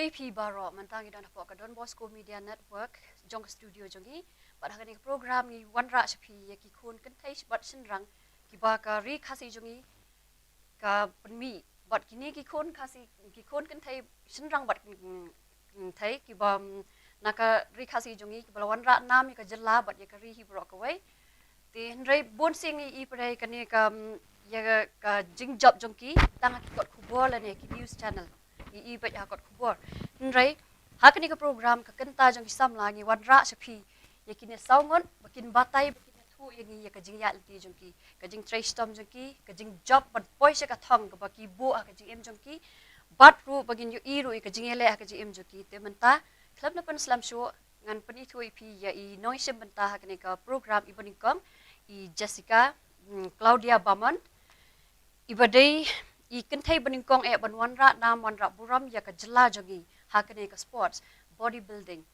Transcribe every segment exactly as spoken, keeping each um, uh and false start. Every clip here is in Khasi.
Ïa phi baroh, mynta ngi don hapoh ka Don Bosco Media Network jong ka studio jong ngi. Bad ha kane ka program ngi wanrah sha phi ïa ki khun kynthei bad shynrang kiba ka ri Khasi jong ngi ka pynmih. Bad kine ki khun Khasi, ki khun kynthei shynrang bad kynthei kiba, mm, na ka ri Khasi jong ngi kiba la wanrah nam ïa ka jylla bad ïa ka ri hi baroh kawei. Te hynrei bun sien ngi i pyrthei kane ka, mm, ïa ka jingjop jong ki tang ha ki kot khubor lane ki news channel. Ngi i beit ha kot khubor. Hynrei ha kane ka program, ka kynta jong ki samla, ngi wanrah sha phi ïa kine saw ngut ba kin batai, ba kin ïathuh ïa ngi ïa ka jingïaid lynti jong ki, ka jingtrei shitom jong ki, ka jingjop ban poi sha ka thong kaba ki buh ha ka jingim jong ki. Bad ruh ba ngin ïohi ruh ïa ka jingïaleh ha ka jingim jong ki. Te mynta khlem da pynslem shuh, ngan pynithuh ïa phi ïa i nongïashim bynta ha kane ka program iba nyngkong, i Jessica, mm, Claudia Bamon, iba dei i kynthei ba nyngkong eh ban wanrah nam wanrah burom ïa ka jylla jong ngi ha kane ka sports, bodybuilding.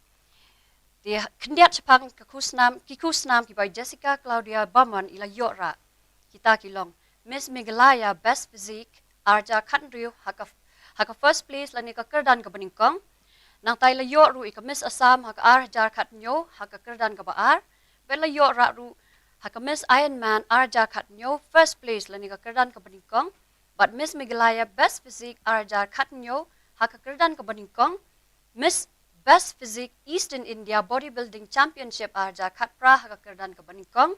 Te khyndiat shaphang ka khusnam, ki khusnam kiba i Jessica Claudia Bamon i la ïoh rah, kita ki long: Miss Meghalaya Best Physique ar hajar khathynriew ha ka, ha ka first place lane ka kyrdan kaba nyngkong. Nangta i la ïoh ruh ïa ka Miss Assam ha ka ar hajar khathynñiew ha ka kyrdan kaba ar. Bad la ïoh rah ruh ha ka Miss Ironman ar hajar khathynñiew first place lane ka kyrdan kaba nyngkong. Bad Miss Meghalaya Best Physique ar hajar khathynñiew ha ka kyrdan kaba nyngkong. Miss Best Physique Eastern India Bodybuilding Championship ar hajar khatphra ha ka kyrdan kaba nyngkong.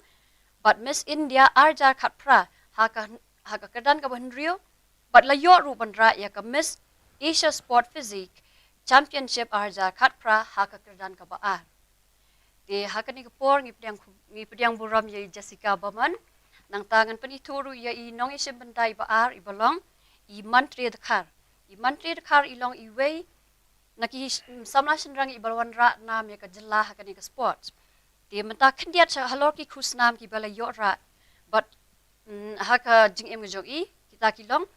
Bad Miss India ar hajar khatphra ha ka, ha ka kyrdan kaba hynriew. Bad la ïoh ruh ban rah ïa ka Miss Asia Sport Physique Championship ar hajar khatphra ha ka kyrdan kaba ar. Te ha kane ka por ngi pdiang, ngi pdiang burom ïa i Jessica Bamon. Nangta ngan pynithuh ruh ïa i nongïashim bynta iba ar, iba long i Mantri Dkhar. I Mantri Dkhar i long iwei na ki sh-, samla shynrang iba la wanrah nam ïa ka jylla ha kane ka sports. Te mynta khyndiat sha halor ki khusnam kiba la ïoh rah bad, mm, ha ka jingim ka jong i, kita ki long: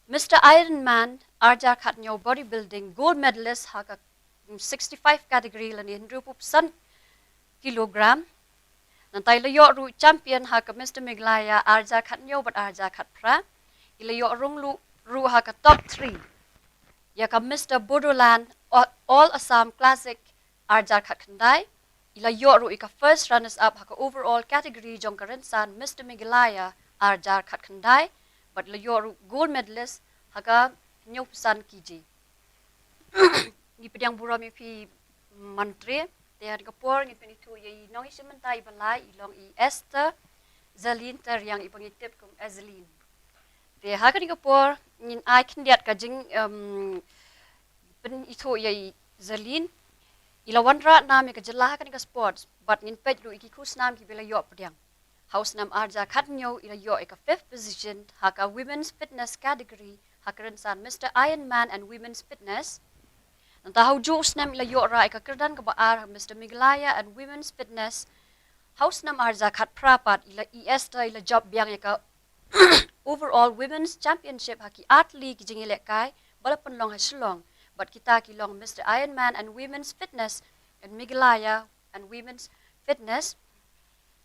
Mister Ironman ar hajar khathynñiew bodybuilding gold medalist ha ka, mm, sixty-five category lane hynriewphew san kilogram. Nangta i la ïoh ruh champion ha ka Mister Meghalaya ar hajar khathynñiew bad ar hajar khatphra. I la ïoh rung ruh, ruh ha ka top three ïa ka Mister Bodoland All, All Assam Classic ar hajar khatkhyndai. I la ïoh ruh ïa ka first runners up ha ka overall category jong ka rynsan Mister Meghalaya ar hajar khatkhyndai. Bad la ïoh ruh gold medalist ha ka hynñiewphew san kg. Ngi pdiang burom ïa phi Mantri. Te ha kane ka por ngin pynithuh ïa i nongïashim bynta iba lai, i long i Esther Zalin Tariang iba ngi tip kum Ezeline. Te ha kane ka por ngin ai khyndiat ka jing, em, pynithuh ïa i Zalin. I la wanrah nam ïa ka jylla ha kane ka sports bad ngin peit ruh ïa ki khusnam kiba i la ïoh pdiang. Ha u snem ar hajar khathynñiew i la ïoh ïa ka fifth position ha ka women's fitness category ha ka rynsan Mister Ironman and Women's Fitness. Nangta ha u juh u snem i la ïoh rah ïa ka kyrdan kaba ar ha Mister Meghalaya and Women's Fitness. Ha u snem ar hajar khatphra pat i la, i Esther i la jop biang ïa ka overall women's championship ha ki artylli ki jingïalehkai ba la pynlong ha Shillong. Bad kita ki long Mister Ironman and Women's Fitness and Meghalaya and Women's Fitness.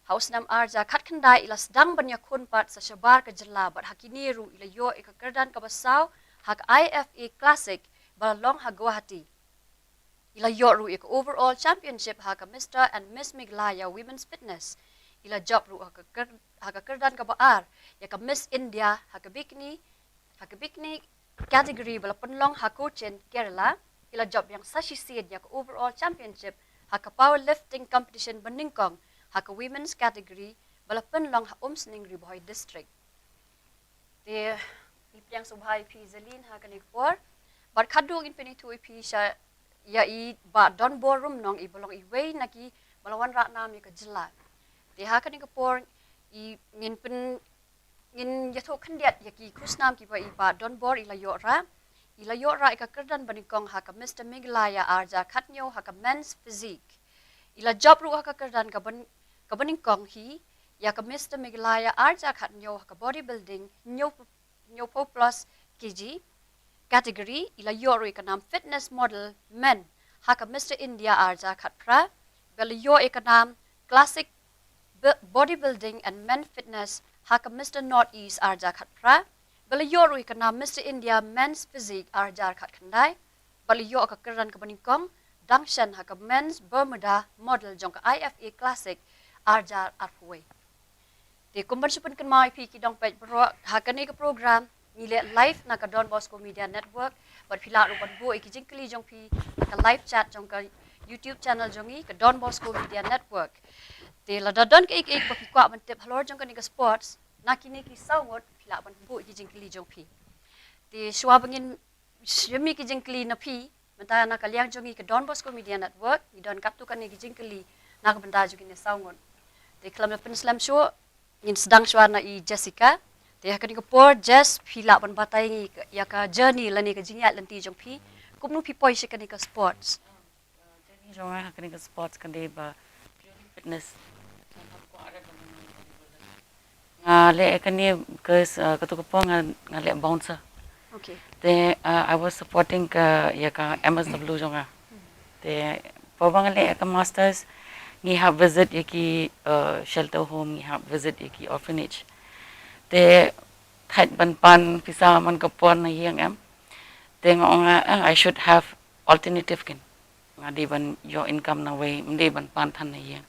Ha u snem ar hajar khatkhyndai i la sdang ban ïakhun pat sa shabar ka jylla bad ha kine ruh i la ïoh ïa ka kyrdan kaba saw ha ka I F A Classic ba la long ha Guwahati. I la ïoh ruh ïa ka overall championship ha ka Mister and Miss Meghalaya Women's Fitness. I la jop ruh ha ka kyr-, ha ka kyrdan kaba ar ïa ka Miss India ha ka bikini, ha ka bikini category ba la pynlong ha Cochin, Kerala. I la jop biang sa shisien ïa ka overall championship ha ka powerlifting competition ba nyngkong ha ka women's category ba la pynlong ha Umsning, Ri Bhoi District. Te ngi pdiang sngewbha ïa phi Zalin ha kane ka por. Bad khadduh ngin pynithuh ïa phi sha ïa i Bah Donbor Rumnong iba long iwei na kiba la wanrah nam ïa ka jylla. Te ha kane ka por i ngin pyn Ngin ïathuh khyndiat ïa ki khusnam kiba i Bah Donbor i la ïoh rah. I la ïoh rah ïa ka kyrdan ba nyngkong ha ka Mister Meghalaya ar hajar khathynñiew ha ka men's physique. I la jop ruh ha ka kyrdan kaba, kaba nyngkong hi ïa ka Mister Meghalaya ar hajar khathynñiew ha ka bodybuilding hynñiew, hynñiewphew plus kg category. I la ïoh ruh ïa ka nam fitness model men ha ka Mister India ar hajar khatphra. Bad la ïoh ïa ka nam classic b-, bodybuilding and men fitness ha ka Mister North East ar hajar khatphra. Bad la ïoh ruh ïa ka nam Mister India men's physique ar hajar khatkhyndai. Bad la ïoh ka kyrdan kaba nyngkong dang shen ha ka Men's Bermuda Model jong ka I F A Classic ar hajar arphew wei. Te kum ban shu pynkynmaw ïa phi ki dong peit baroh, ha kane ka program ngi leh live na ka Don Bosco Media Network, bad phi lah ruh ban buh ïa ki jingkylli jong phi na ka live chat jong ka YouTube channel jong ngi, ka Don Bosco Media Network. Te lada don kaei kaei ba phi kwah ban tip halor jong kane ka sports, na kine ki saw ngut phi lah ban buh ïa ki jingkylli jong phi. Te shuwa ba ngin shim ïa ki jingkylli na phi, mynta na ka liang jong ngi ka Don Bosco Media Network ngi don katto katne ki jingkylli na ka bynta jong kine saw ngut. Te khlem da pynslem shuh, ngin sdang shuwa na i Jessica. Te ha kane ka por, Jess, phi lah ban batai ngi ka, ïa ka journey lane ka jingïaid lynti jong phi, kumno phi poi sha kane ka sports? Journey jong nga ha kane ka sports ka dei ba purely fitness. Nga leh ïa kane ka, uh, katto ka por nga, nga leh bouncer. Okay. Te, uh, I was supporting ka, ïa ka M S W jong nga. Te por ba nga leh ïa ka masters, ngi hap visit ïa ki, uh, shelter home, ngi hap visit ïa ki orphanage. Te thait ban pan pisa man ka por na ïing em. Te nga ong, ah, I should have alternative kin. Nga dei ban ïoh income na wei, ym dei ban pan than na ïing.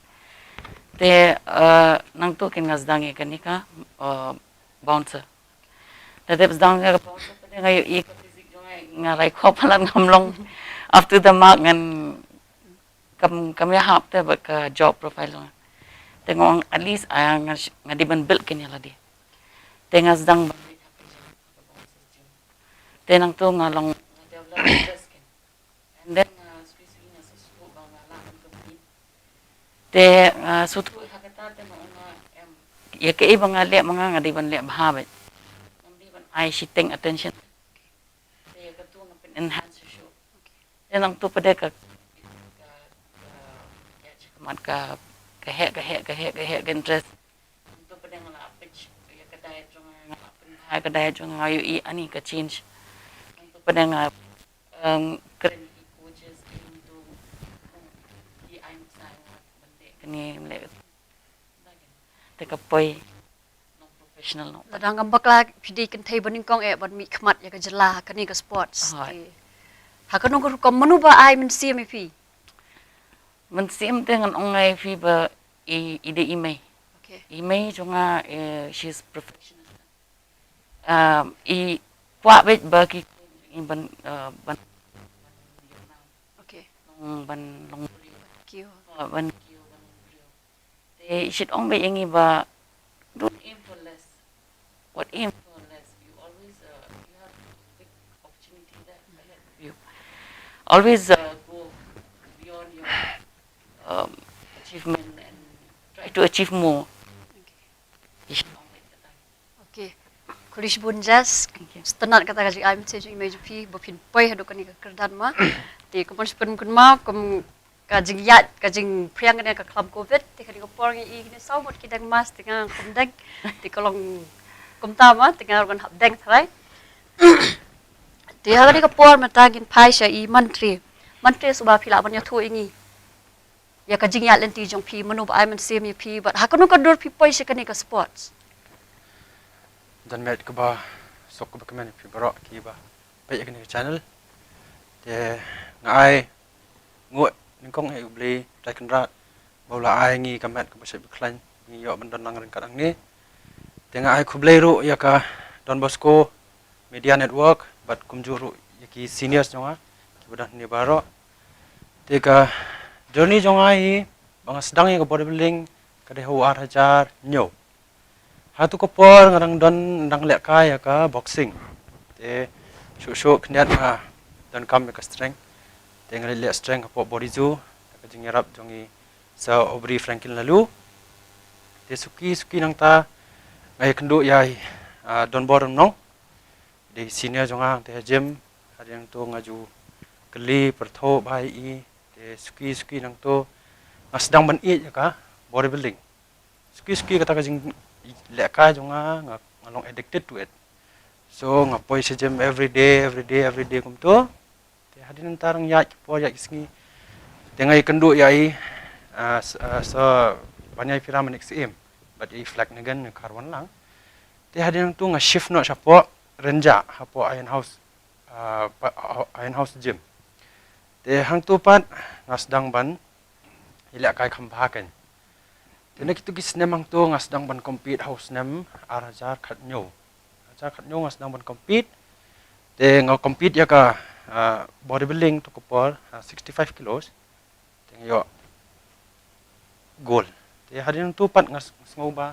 Te, uh, nangta kin nga sdang ïa kane ka, uh, bouncer. Te dep sdang ïa ka bouncer, te nga ïohi ka physique jong nga, nga rai khop palat ngam long up to the mark, ngan kam, kam ïahap te bad ka job profile jong nga. Te nga ong at least, ah, nga, nga dei ban build kin ïa lade. Te nga sdang ban, te nangta nga long, nga develop interest kin. And then, uh, sui sui nga sngewthuh ba nga lah ban compete. Te, uh, sngewthuh ha kata te nga ong, em, ïa kaei ba nga leh ma nga, nga dei ban leh bha beit. Ngam dei ban ai shiteng attention. Te ïa katu nga pyn enhance shuh shuh. Te nangta pat de ka, ka, ka, ka, ka heh, ka heh, ka heh, ka heh, ka interest. Nangta pat de nga la peit ïa ka diet jong nga, nga la pynbha ïa ka diet jong nga, ïohi ani ka change. Nangta pat de nga, um, kren ïa ki coaches, ki nangta, ki ai nuksa ïa nga ban leh kane, ban leh kata. Te ka poi nong professional nong. Lada ngam bakla phi dei kynthei ba nyngkong eh ban mih khmat ïa ka jylla ha kane ka sports. Hooid. Te ha kano ka rukom mano ba ai mynsiem ïa phi? Mynsiem te ngan ong ïa phi ba i, i dei i mei. Okay. I mei jong nga, eh, she's professional. Um, i kwah beit ba ki, i ban, uh, ban, okay, long, ban long briew. Kiew. Uh, ban kiew, ban long briew. Te i shait ong beit ïa ngi ba don't aim for less. What aim for less? You always, uh, you have big opportunity there ahead of you. Always, uh, go beyond your, um, achievement and try to achieve more. Okay. I shait ong beit kata. Okay. Khublei shibun Jess. Thank you. Sngewtynnat kata ka jingai mynsiem jong i mei jong phi ba phin poi haduh kane ka kyrdan ma. Te kum ban shu pynkynmaw, kum ka jingïaid, ka jingphriang kane ka khlam covid, te kane ka por ngi i kine saw ngut ki deng mask, te nga ngam deng. Te ka long kumta ma, te nga ruh ngan hap deng tharai. Te ha kane ka por mynta ngin phai sha i Mantri. Mantri, sngewbha phi lah ban ïathuh ïa ngi ïa ka jingïaid lynti jong phi, mano ba ai mynsiem ïa phi, bad ha kano ka dur phi poi sha kane ka sports? Jan met kaba suk kaba kmen ïa phi baroh kiba peit ïa kane ka channel. Te nga ai nguh nyngkong ïa U Blei Trai Kynrad ba u la ai ngi ka met kaba shait ba khlaiñ, ngi ïoh ban don lang ryngkat hangne. Te nga ai khublei ruh ïa ka Don Bosco Media Network bad kumjuh ruh ïa ki seniors jong nga kiba don hangne baroh. Te ka journey jong nga hi ba nga sdang ïa ka bodybuilding ka dei ha u ar hajar hynñiew. Ha tu ka por nga dang don, dang lehkai ïa ka boxing. Te shuh shuh khyndiat nga donkam ïa ka strength. Te nga leit leh strength hapoh Body Zoo da ka jingïarap jong i Sir Aubrey Franklin Laloo. Te suki suki nangta nga ïakynduh ïa i, ah, Donbor Rymnong. Dei senior jong nga hangtei ha gym. Hadien nangto nga ju kylli pyrthuh bha ïa i. Te suki suki nangto nga sdang ban ïeit ïa ka bodybuilding. Suki suki kata ka jinglehkai jong nga, nga, nga long addicted to it. So nga poi sha gym every day, every day, every day kumto. Te hadien nangta dang ïaid ki por ïaid ki sngi, te nga ïakynduh ïa i, ah, s-, ah, Sir Baniaiphiram Manik Syiem bad ïa i Flag Negen na Kharwanlang. Te hadien nangto nga shift noh shapoh Rynjah hapoh Iron House, ah, pa-, ah, Iron House Gym. Te hangto pat nga sdang ban ïalehkai kham bha kein. Te na kitu ki snem hangto nga sdang ban compete ha u snem ar hajar khatñiew. Ar hajar khatñiew nga sdang ban compete. Te nga compete ïa ka, ah, bodybuilding to ka por, ah, sixty-five kilos. Te nga ïoh gold. Te hadien nangto pat nga s-, sngew ba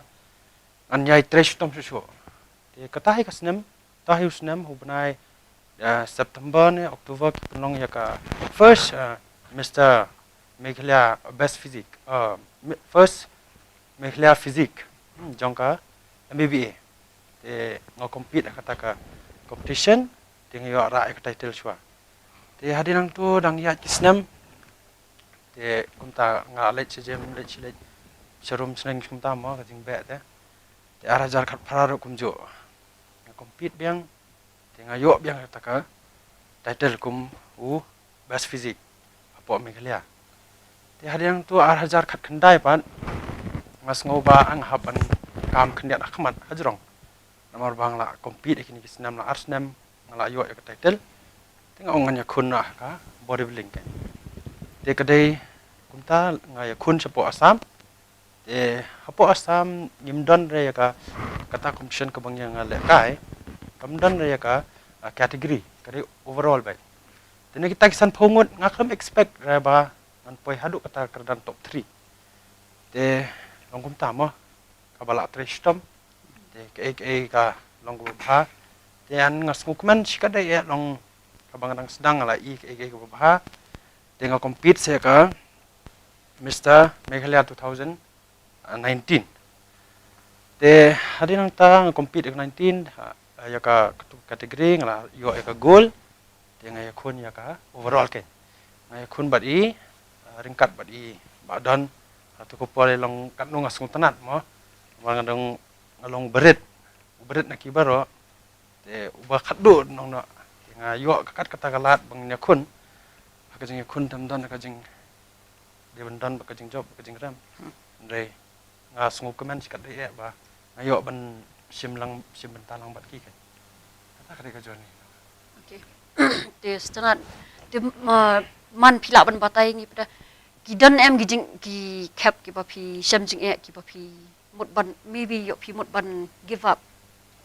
ngan ïai trei shitom shuh shuh. Te kata hi ka snem, kata hi u snem, ha u bnai, ah, September ne October ki pynlong ïa ka first, ah, Mister Meghalaya Best Physique, ah, mi-, first Meghalaya Physique, hmm, jong ka M B B A. Te nga compete ha kata ka competition, te nga ïoh rah ïa ka title shuwa. Te hadien nangto dang ïaid ki snem, te kumta nga leit sha gym, leit sha leit sha rum shneng kumta mo ka jingbeh te. Te ar hajar khatphra ruh kumjuh. Nga compete biang, te nga ïoh biang kata ka title kum u Best Physique hapoh Meghalaya. Te hadien nangto ar hajar khatkhyndai pat nga sngew ba nga hap ban kam khyndiat ha khmat ha jrong. Namar ba nga la compete ïa kine ki snem la ar snem nga la ïoh ïa ka title. Te nga ong ngan ïakhun ha ka bodybuilding kein. Te ka dei kumta nga ïakhun shapoh Assam. Te hapoh Assam ngim don re ïa ka, kata competition kaba ngi nga lehkai. Kam don re ïa ka, ah, category, ka dei overall beit. Te na kita ki sanphew ngut nga khlem expect re ba ngan poi haduh kata ka kyrdan top three. Te long kumta mo, kaba la trei shitom. Te kaei kaei ka long kaba bha. Te ngan, nga sngewkmen shikatdei eh long kaba nga dang sdang nga la i kaei kaei kaba bha. Te nga compete sha ka Mister Meghalaya two thousand nineteen. Te hadien nangta nga compete ïa ka nineteen, ha, ïa ka category nga la ïoh ïa ka gold. Te nga ïakhun ïa ka overall kein. Nga ïakhun bad i, ah, ryngkat bad i Bah Don. Hato ka por i long katno nga sngewtynnat mo. Namar nga dang, nga long barit. U barit na ki baroh. Te uba khatduh nong noh. Te nga ïoh ka kat kata ka lad ba ngan ïakhun. Ha ka jingïakhun tam don ka jing, dei ban don ba ka jingjop, ba ka jingrem. Hynrei nga sngewkmen shikatdei eh ba nga ïoh ban shim lang, shim bynta lang bad ki kein. Kata ka dei ka journey. Okay. Te sngewtynnat, te, ma-, man phi lah ban batai ngi pat, ki don em ki jing, ki khep kiba phi shem jingeh kiba phi mut ban, maybe ïoh phi mut ban give up?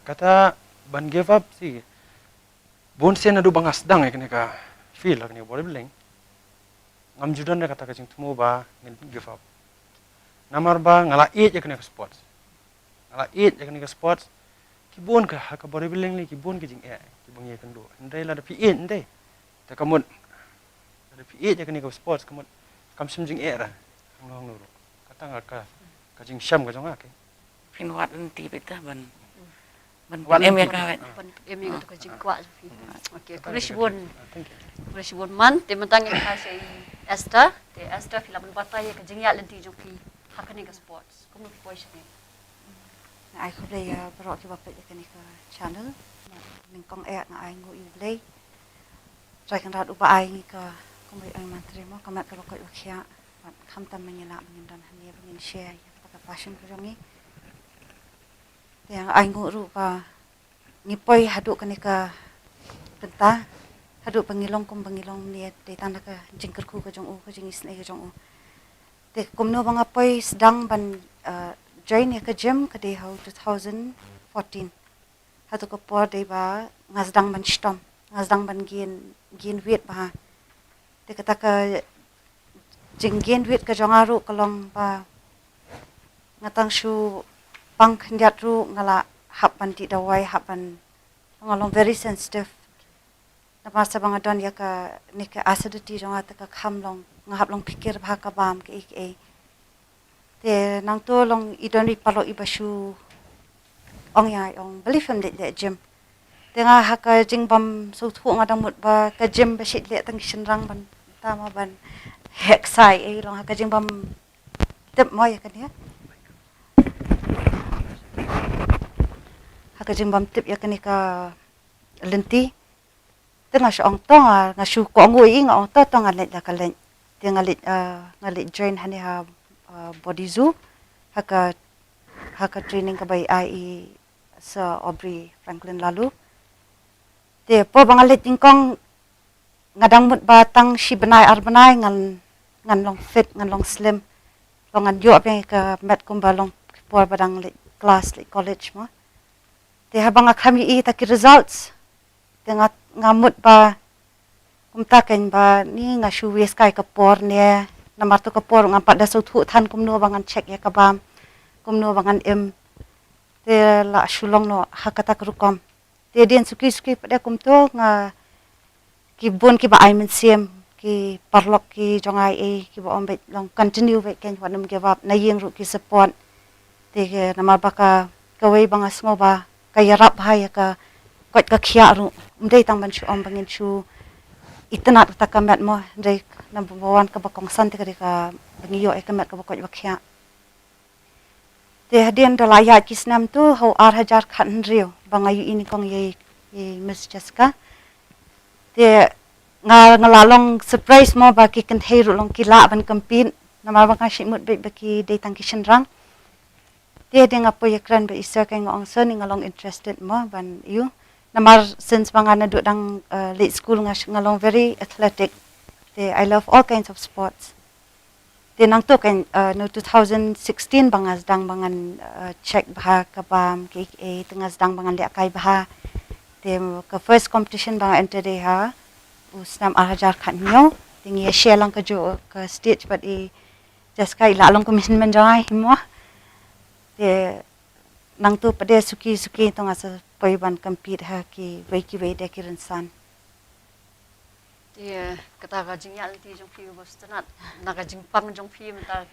Kata ban give up shi. Bun sien naduh ba nga sdang ïa kane ka field, ïa kane ka bodybuilding, ngam ju don re kata ka jingthmu ba ngin give up. Namar ba nga la ïeit ïa kane ka sports. Nga la ïeit ïa kane ka sports. Ki bun ka, ha ka bodybuilding lei ki bun ki jingeh kiba ngi ïakynduh. Hynrei lada phi ïeit hynrei, te ka mut, lada phi ïeit ïa kane ka sports ka mut kam shym jingeh re hangno hangno ruh. Kata nga ka, ka jingshem ka jong nga kein. Phin wad lynti beit te ban, ban, wad pynim ïa lynti ka beit. Ban pynim ïa ka jingkwah jong phi. Okay, khublei shibun. Thank you. Khublei shibun man, te mynta ngin phai sha i Esther. Te Esther, phi lah ban batai ïa ka jingïaid lynti jong phi ha kane ka sports. Kumno phi poi sha kane? Nga ai khublei ïa baroh kiba peit ïa kane ka channel. Nyngkong eh nga ai nguh ïa U Blei. Trai Kynrad uba ai ngi ka, kumba ong i Mantri mo, ka met kaba koit ba khiah. Bad khamtam ba ngi lah ba ngin don hangne ba ngin share ïa kata ka passion ka jong ngi. Te nga ai nguh ruh ba ngi poi haduh kane ka bynta, haduh ba ngi long kumba ngi long mynne, dei tang da ka jingkyrkhu ka jong u, ka jingisynei ka jong u. Te kumno ba nga poi sdang ban, uh, join ïa ka gym ka dei ha u two thousand fourteen. Hato ka por dei ba nga sdang ban shitom, nga sdang ban gain, gain weight bha. Te kata ka jinggain weight ka jong nga ruh ka long ba nga tang shu pang khyndiat ruh nga la hap ban dih dawai, hap ban, nga long very sensitive. Namar sa ba nga don ïa kane ka acidity jong nga te ka kham long, nga hap long phikir bha ka bam kaei kaei. Te nangto long i don i paralok iba shu ong ïa nga, ong balei phim leit leh gym. Te nga ha ka jingbym sngewthuh nga dang mut ba ka gym ba shait leh tang ki shynrang ban, tang ma ban heh ksai, eh, long ha ka jingbym tip mo ïa kane. Ha ka jingbym tip ïa kane ka lynti. Te nga shu ong to nga, nga shu kohnguh ïa i, nga ong to, to ngan leit la ka leit. Te nga leit, ah, nga leit join hangne ha, ah, Body Zoo, ha ka, ha ka training kaba i ai i Sir Aubrey Franklin Laloo. Te por ba nga leit nyngkong nga dang mut ba tang shi bnai ar bnai ngan, ngan long fit, ngan long slim. Long ngan ïoh biang ïa ka met kumba long por ba dang leit klas, leit college mo. Te haba nga kham ïohi ïa kita ki results, te nga, nga mut ba kumta kein ba ni nga shu waste kai ka por ne, namar to ka por ngam pat da sngewthuh than kumno ba ngan check ïa ka bam, kumno ba ngan im. Te la shu long noh ha kata ka rukom. Te hadien suki suki pat de kumto nga, ki bun kiba ai mynsiem, ki paralok ki jong nga, eh, kiba ong beit long continue beit kein, wat nym give up, na ïing ruh ki support. Te namar ba ka, kawei ba nga sngew ba ka ïarap bha ïa ka koit ka khiah ruh. Ym dei tang ban shu ong ba ngin shu itynnad kata ka met mo, hynrei number one kaba kongsan te ka dei kaba ngi ïoh ïa ka met kaba koit ba khiah. Te hadien da la ïaid ki snem tu, ha u ar hajar khathynriew ba nga ïohi nyngkong ïa i, ïa i Miss Jessica. Te nga, nga la long surprise mo ba ki kynthei ruh long ki lah ban compete. Namar ba nga shait mut beit ba ki dei tang ki shynrang. Te hadien nga poi ïakren bad i sir kein, nga ong sir, ni nga long interested mo ban ïoh. Namar since ba nga naduh dang, eh, leit skul nga sh-, nga long very athletic. Te I love all kinds of sports. Te nangto kein, eh, na two thousand sixteen ba nga sdang ba ngan, eh, check bha ka bam, ka, eh, te nga sdang ba ngan lehkai bha. Te ka first competition ba nga enter de ha u snem ar hajar khathynñiew. Te ngi ïa share lang ka ju, ka stage bad i Jessica, i la long kum i hynmen jong nga hi mo. Te nangto pat de suki suki to nga sa poi ban compete ha kiwei kiwei de ki rynsan. Te kata ka jingïaid lynti jong phi ba sngewtynnat, na ka jingpang jong phi mynta,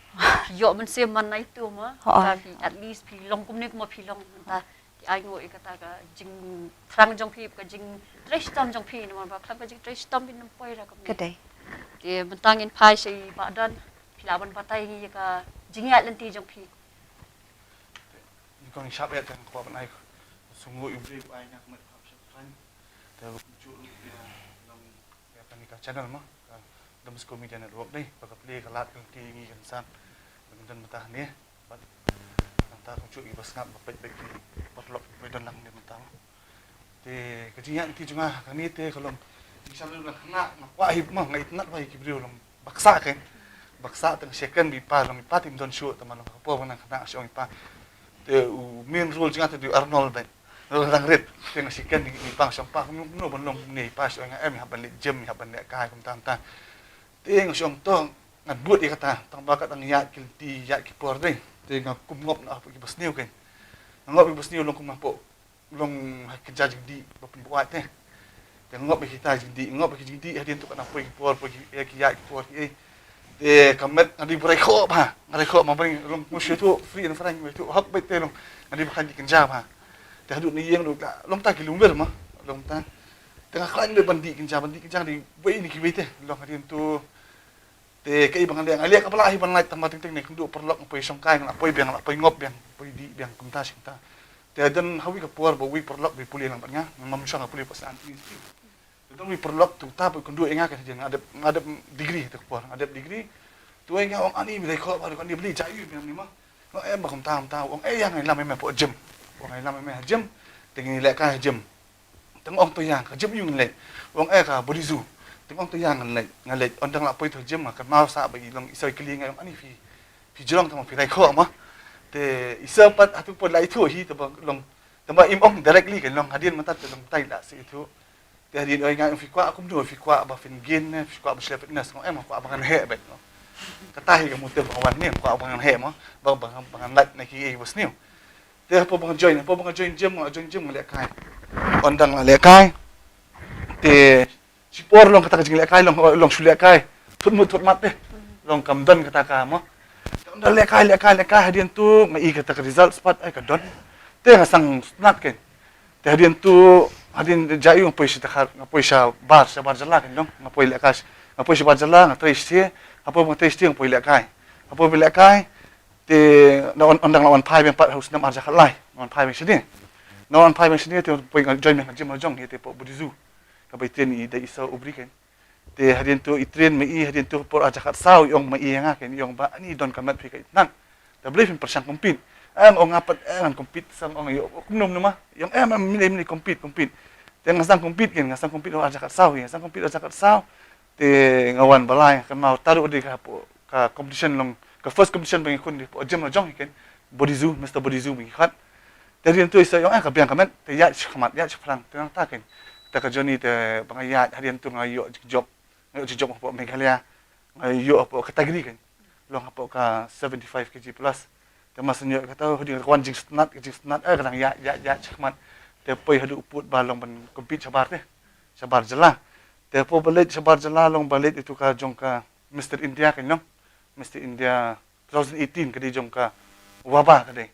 phi ïoh mynsiem man na itu mo. Hooid. Mynta phi, at least phi long kumne kumba phi long mynta. Te ai nguh ïa kata ka jingthrang jong phi, ka jingtrei shitom jong phi, namar ba khlem ka jingtrei shitom phin ym poi ruh kumne. Ka dei. Te mynta ngin phai sha i Bah Don, phi lah ban batai ïa ka jingïaid lynti jong phi. Nyngkong shap ïa tang kwah ban ai sngewbha ïa u briew ai na ka met ka hap sha kren. Te kumjuh ruh ïa long ïa kane ka channel mo, ka Don Bosco Media Network dei ba ka plie ka lad ka lynti ngi kan san. Ba kan don mynta hangne. Bad nangta kumjuh ïa ba sngap ba peit beit ki paralok ba don lang hangne mynta mo. Te ka jingïaid lynti jong nga kane te ka long, jingshah lynti lang khynnah, nga kwah hi mo, nga itynnad bha ïa ki briew long baksa kein. Baksa tang second bad i pa, long i pa te ym don shuh, tang ba long ka por ba nang khynnah shu ong i pa. Te u main role jong nga te dei u Arnold beit. Role dang rit, te nga second, i pa shu ong pa kumno kumno ban long kumne, i pa shu ong nga em, hap ban leit gym, hap ban lehkai kumta kumta. Te nga shu ong to ngan bud ïa kata, tang ba ka dang ïaid ki lynti, ïaid ki por dei. Te nga kum ngop na ki ba sniew kein. Nga ngop ïa ki ba sniew long kum nga pok long ha ki jait jingdih ba pynbuaid te. Te ngop ïa kita jingdih, ngop ïa ki jingdih hadien tu ka nang poi ki por, poi ki, ïa ki ïaid ki por ki ei. Te ka met nga dei ba rai khoh bha, nga rai khoh ma ba ring long, nga shu ïathuh free and frank, ïathuh hok beit te long, nga dei ba khlaiñ ki kynja bha. Te haduh na ïing ruh long ta ki lum wir ma, long ta. Te nga khlaiñ beit ban dih kynja, ban dih kynja dei wei na kiwei te, long hadien tu. Te kaei ba ngan leh, nga leh kaba lah hi ban lait, tang ba teng teng ne kynduh paralok nga poi shongkai, nga la poi biang, nga la poi ngop biang, poi dih biang kumta shi kumta. Te don ha uwei ka por ba uwei paralok ba pule lang bad nga, nga ym shong nga pule pat sha. Te don uwei paralok tu ta ba kynduh ïa nga, ka jing nga dep, nga dep degree te ka por, nga dep degree. Tu ïa nga ong ani mi dei ko ba ani bli ja ïu biang ni ma. Nga em ba kumta kumta, ong eh ïa nga lam ïa me pok gym. Ong ïa lam ïa me ha gym. Te ngi lehkai ha gym. Te nga ong to ïa nga, ka gym ïa ngan leit. Ong eh ka Body Zoo. Te nga ong to ïa nga ngan leit, ngan leit. Ynda nga la poi to gym nga kynmaw sah ba i long i soi kylli nga, ong ani phi, phi jrong tang phi rai khoh ma. Te i sah pat hatu pat la ithuh hi, te ba long, te ba im ong directly ka long hadien mynta te long tai la sa ithuh. Te hadien ong nga, ong phi kwah kumno, phi kwah ba phin gain ne phi kwah ba shlei fitness? Nga ong em nga kwah ba ngan heh beit. Kata hi ka mutub ba nga wan ne, kwah ba ngan heh ma, ba, ba, ba ngan lait na ki ei ba sniew. Te hapoh ba nga join, hapoh ba nga join gym, nga join gym nga lehkai. Ynda nga lehkai. Te shipor long kata ka jinglehkai long, long shu lehkai. Thut mut thut mat te. Long kam don kata ka mo. Te ynda lehkai, lehkai, lehkai hadien tu nga i kata ka result pat ai ka don. Te nga sngewtynnad kein. Te hadien tu, hadien ja ïu nga poi sha Dkhar, nga poi sha bar, sha bar jylla kein long. Nga poi lehkai. Nga poi sha bar jylla, nga trei shatei. Hapoh ba nga trei shatei nga poi lehkai. Hapoh ba lehkai. Te na wan, ynda nga la wan phai biang pat ha u snem ar hajar khatlai, nga wan phai biang shane. Nga wan phai biang shane te poi nga join biang ka gym la jong, ïa te pok Body Zoo. Kaba i train i da i Sir Ubri kein. Te hadien tu i train ma i, hadien tu por ar hajar khatsaw i ong ma i ïa nga kein, i ong ba ani don ka met phi ka itynnad. Te balei phim pyrshang compete? Em ong nga pat, eh, ngan compete, sa ong ïa kumno kumno ma. I ong em em mine mine compete, compete. Te nga sdang compete kein, nga sdang compete ar hajar khatsaw, nga sdang compete ar hajar khatsaw. Te nga wan ba lai, nga kynmaw ta ruh dei ka hapoh ka competition long, ka first competition ba ngi khun dei hapoh gym la jong hi ken, Body Zoo, Mister Body Zoo ba ngi khot. Te hadien tu i sa ong, eh, ka biang ka met, te ïaid shakhmat, ïaid shaphrang, te nangta ken. Te ka journey te ba nga ïaid, hadien tu nga ïoh jingjop, nga ïoh jingjop hapoh Meghalaya, nga ïoh hapoh category ken. Long hapoh ka seventy-five K G plus. Te ma shu ïoh kata, hadien ka wan jingsngewtynnat, ka jingsngewtynnat, eh, ka dang ïaid, ïaid, ïaid shakhmat. Te poi haduh pud ba long ban compete shabar te. Shabar jylla. Te poi ba leit shabar jylla long ba leit itu ka jong ka Mister India ken long. Mister India two thousand eighteen ka dei jong ka WABA ka dei.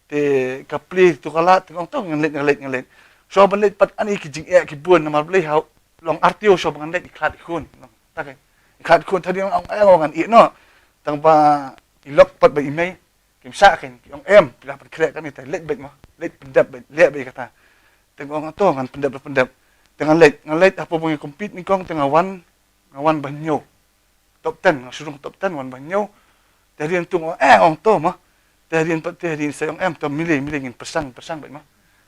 Te ka plie tu ka lad, te ong to ngan leit, ngan leit, ngan leit. Shuwa ban leit pat ani ki jingeh ki bun namar balei ha long artio shuwa ban ngan leit i khlad i khun. Ta ka i khlad i khun, ta dei ong, ong, ong ngan ïeh noh. Tang ba i lok pat ba i mei kim shah ken, ki ong em, phi la pynkhreh kane te leit beit mo, leit pyndep beit, leh beit kata. Te ong to ngan pyndep, pyndep. Te ngan leit, ngan leit hapoh ba ngi compete nyngkong te nga wan, nga wan ba hynñiew. Top ten, nga shu rung top ten, wan ba hynñiew. Te hadien tu nga ong, eh, ong to mo. Te hadien pat, te hadien sa ong em, to mile, mile ngin pyrshang, pyrshang beit mo.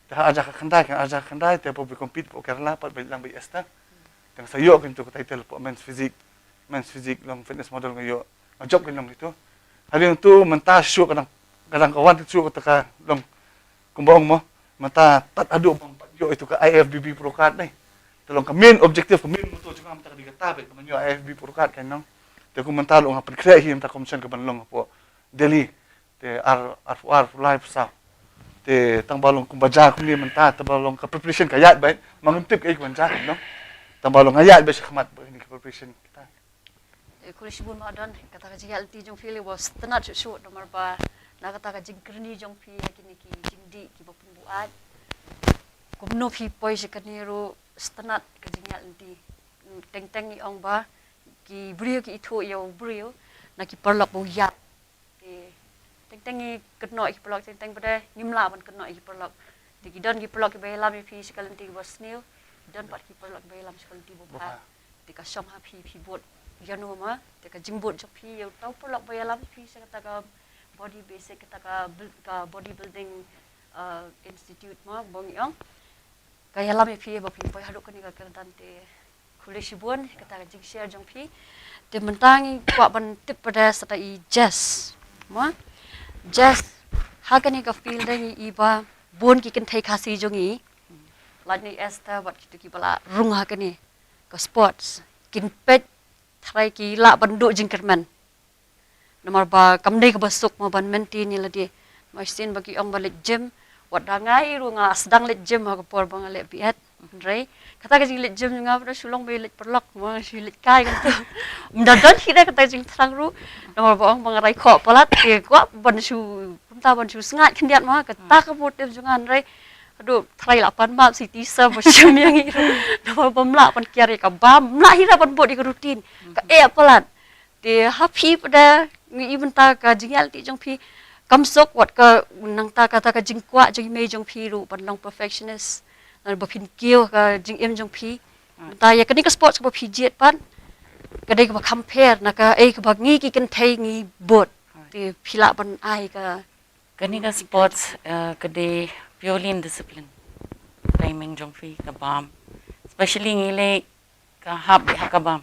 Te ha ar hajar khatkhyndai, ken ar hajar khatkhyndai, te poi ba compete hapoh Kerala pat ba ïalang bad i Esther. Te nga sa ïoh ken tu ka title hapoh men's physique, men's physique long fitness model nga ïoh, nga jop ken long itu. Hadien tu mynta shuh ka dang, ka dang ka wan tu shuh kata ka long kumba ong mo, mynta tad haduh ba nga pat ïoh itu ka I F B B pro card ne. Te long ka main objective, ka main motto jong nga mynta ka dei kata beit, ba ngan ïoh I F B B pro card ken long. Te kumta long nga pynkhreh hi mynta competition ka ban long hapoh Delhi. Te ar, arphew ar, arphew lai, arphew saw. Te tang ba long kumba jia kumne mynta, tang ba long ka preparation ka ïaid beit, ma ngam tip kaei ka ban jia ken long. Tang ba long nga ïaid beit shakhmat bad kane ka preparation kita. Eh, khublei shibun Bah Don, kata ka jingïaid lynti jong phi la ba sngewtynnat shuh shuh namar ba na kata ka jingkyrni jong phi ha kine ki jingdih kiba pynbuaid. Kumno phi poi sha kane ruh sngewtynnat ka jingïaid lynti. Teng teng ngi ong ba ki briew ki ithuh ïa u briew na ki paralok ba u ïap. Te teng teng ngi kynnoh ïa ki paralok, teng teng pat de ngim lah ban kynnoh ïa ki paralok. Te ki don ki paralok kiba ïalam ïa phi sha ka lynti kaba sniew, ki don pat ki paralok kiba ïalam sha ka lynti ba bha. Bha. Te ka shong ha phi, phi bud ïano ma, te ka jingbud jong phi ïa uta u paralok ba ïalam ïa phi sha kata ka body basic, kata ka build-, ka body building, uh, institute ma ba ngi ong. Ka ïalam ïa phi ba phin poi haduh kane ka kyrdan te khublei shibun kata ka jingshare jong phi. Te mynta ngi kwah ban tip pat de sa ïa i Jess. Ma? Jess, ha kane ka field ngi i ba bun ki kynthei Khasi jong ngi. Lait na i Esther bad kito kiba la rung ha kane ka sports. Kin peit tharai ki lah ban duh jingkyrmen. Namar ba kam dei kaba suk mo ban maintain ïa lade. Ma shisien ba ki ong ba leit gym, wat da nga ruh nga sdang leit gym ha ka por ba nga leh B.Ed. Hynrei kata ka jingleit gym nga pat shu long ba leit paralok, ma shu leit kai kumta. Ym da don hi de kata ka jingthrang ruh. Namar ba ong ba nga rai khoh palat, te kwah ban shu kumta ban shu sngaid khyndiat ma, kata ka motive jong nga hynrei. Aduh, tharai la pan map siti sa ba shim ïa ngi ruh. Namar ba ym lah ban kiar ïa ka bam, ym lah hi ruh ban bud ïa ka routine. Ka eh palat. Te ha phi pat de ngi i mynta ka jingïaid lynti jong phi kam suk wat ka nangta kata ka jingkwah jong i mei jong phi ruh ban long perfectionist. Namar ba phin kiew ka jingim jong phi. Mynta ïa kane ka sports kaba phi jied pat ka dei kaba kham pher na kaei kaba ngi ki kynthei ngi bud. Te phi lah ban ai ka Kane ka sports, uh, ka dei purely in discipline. Timing jong phi ka bam. Especially ngi leh ka hap beit ha ka bam.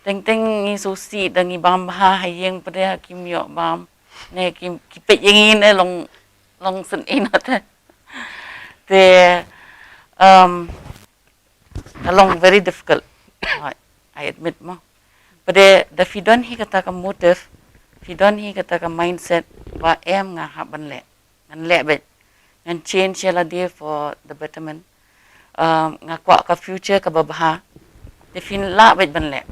Teng teng ngi sngewsih da ngi bam bha ha ïing pat de ha kim ïoh bam. Ne kim ki peit ïa ngi ne long long sngewsih na te. Te, um, ka long very difficult. I, I admit mo. Pat de da phi don hi kata ka motive, phi don hi kata ka mindset ba em nga hap ban leh. Ngan leh beit. Ngan change ïa lade for the betterment. Um, nga kwah ka future kaba bha. Te phin lah beit ban leh.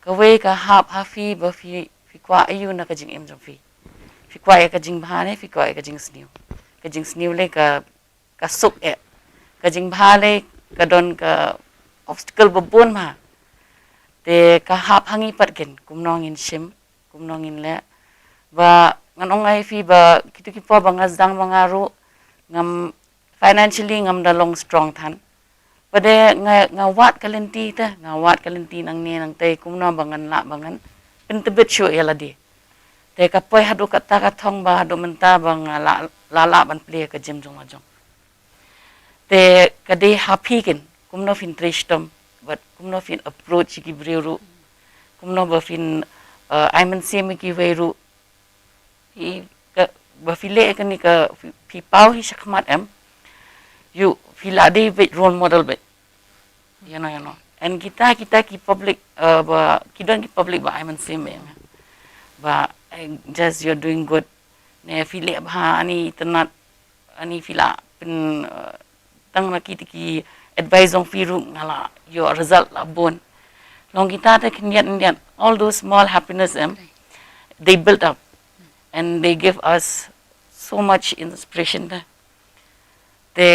Kawei ka hap ha phi ba phi, phi kwah aiu na ka jingim jong phi. Phi kwah ïa ka jingbha ne phi kwah ïa ka jingsniew. Ka jingsniew lei ka ka suk eh. Ka jingbha lei ka don ka obstacle ba bun ma. Te ka hap ha ngi pat kin kumno ngin shim, kumno ngin leh. Ba ngan ong ïa phi ba kito ki por ba nga sdang ba nga ruh ngam financially ngam da long strong than. Pat de nga, nga wad ka lynti te, nga wad ka lynti nangne nangtei kumno ba ngan lah ba ngan pyntbit shuh ïa lade. Te ka poi haduh kata ka thong ba haduh mynta ba nga la, la lah ban plie ka gym jong la jong. Te ka dei ha phi kin, kumno phin trei shitom, Bad kumno phin approach ïa ki briew ruh. Kumno ba phin, uh, ai mynsiem ïa kiwei ruh. Phi ka, ba phi leh kane ka, phi, phi paw hi shakhmat em. Ïoh, phi la dei beit role model beit. You know, you know. And kita, kita ki public, uh, ba, ki don ki public ba ai mynsiem beit em. Ba, eh, Jess, you're doing good. Ne phi leh bha, ani tynnat, ani phi la pyn, uh, tang na ki, ki advice jong phi ruh nga la ïoh result la bun. Long kita te khyndiat khyndiat, all those small happiness em, they build up and they give us so much inspiration te. Te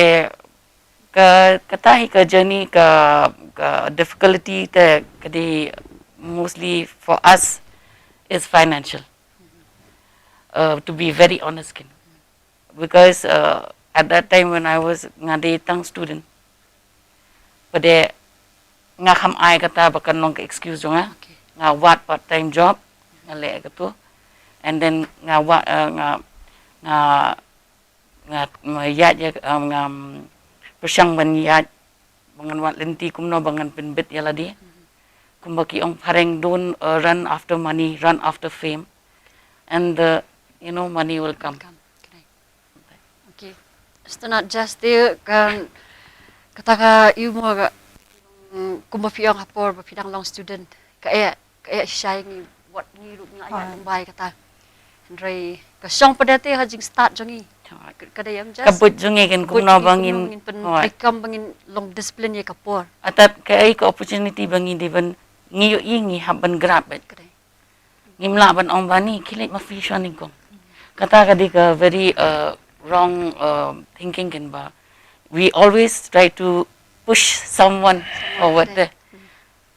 ka, kata hi ka journey, ka, ka difficulty te ka dei mostly for us is financial. Uh, to be very honest kin. Because, uh, at that time when I was, nga dei tang student, pat de nga kham ai kata ba kan long ka excuse jong nga. Okay. Nga wad part time job, nga leh katu. And then nga wad, uh, nga, nga, nga, nga ïaid ïa, um, nga, um, pyrshang ban ïaid ba ngan wad lynti kumno ba ngan pynbit ïa lade. Kumba ki ong phareng, don't, uh, run after money, run after fame. And the, you know, money will come. Come. Correct. Okay. Sngewtynnat Jess te, kan, kata ka ïoh mo ka, mm, kumba phi ong ha por ba phi dang long student, ka eh, ka eh shisha ïa ngi, wat ngi ruh ngi la ïaid lyngba ïa kata. Hynrei ka shong pat de te ha jingstad jong ngi. Ka, ka dei em Jess? Ka buit jong ngi kan kumno ba ngin, ngin pyn, ba ngin long discipline ïa ka por. Atat ka ei ka opportunity ba ngi dei ban, ngi ïohi, ngi hap ban grab it. Ka dei. Ngim lah ban ong ba ni khie leit ma phi shuwa nyngkong. Kata ka dei ka very, uh, wrong, uh, thinking kan ba. We always try to push someone forward, eh,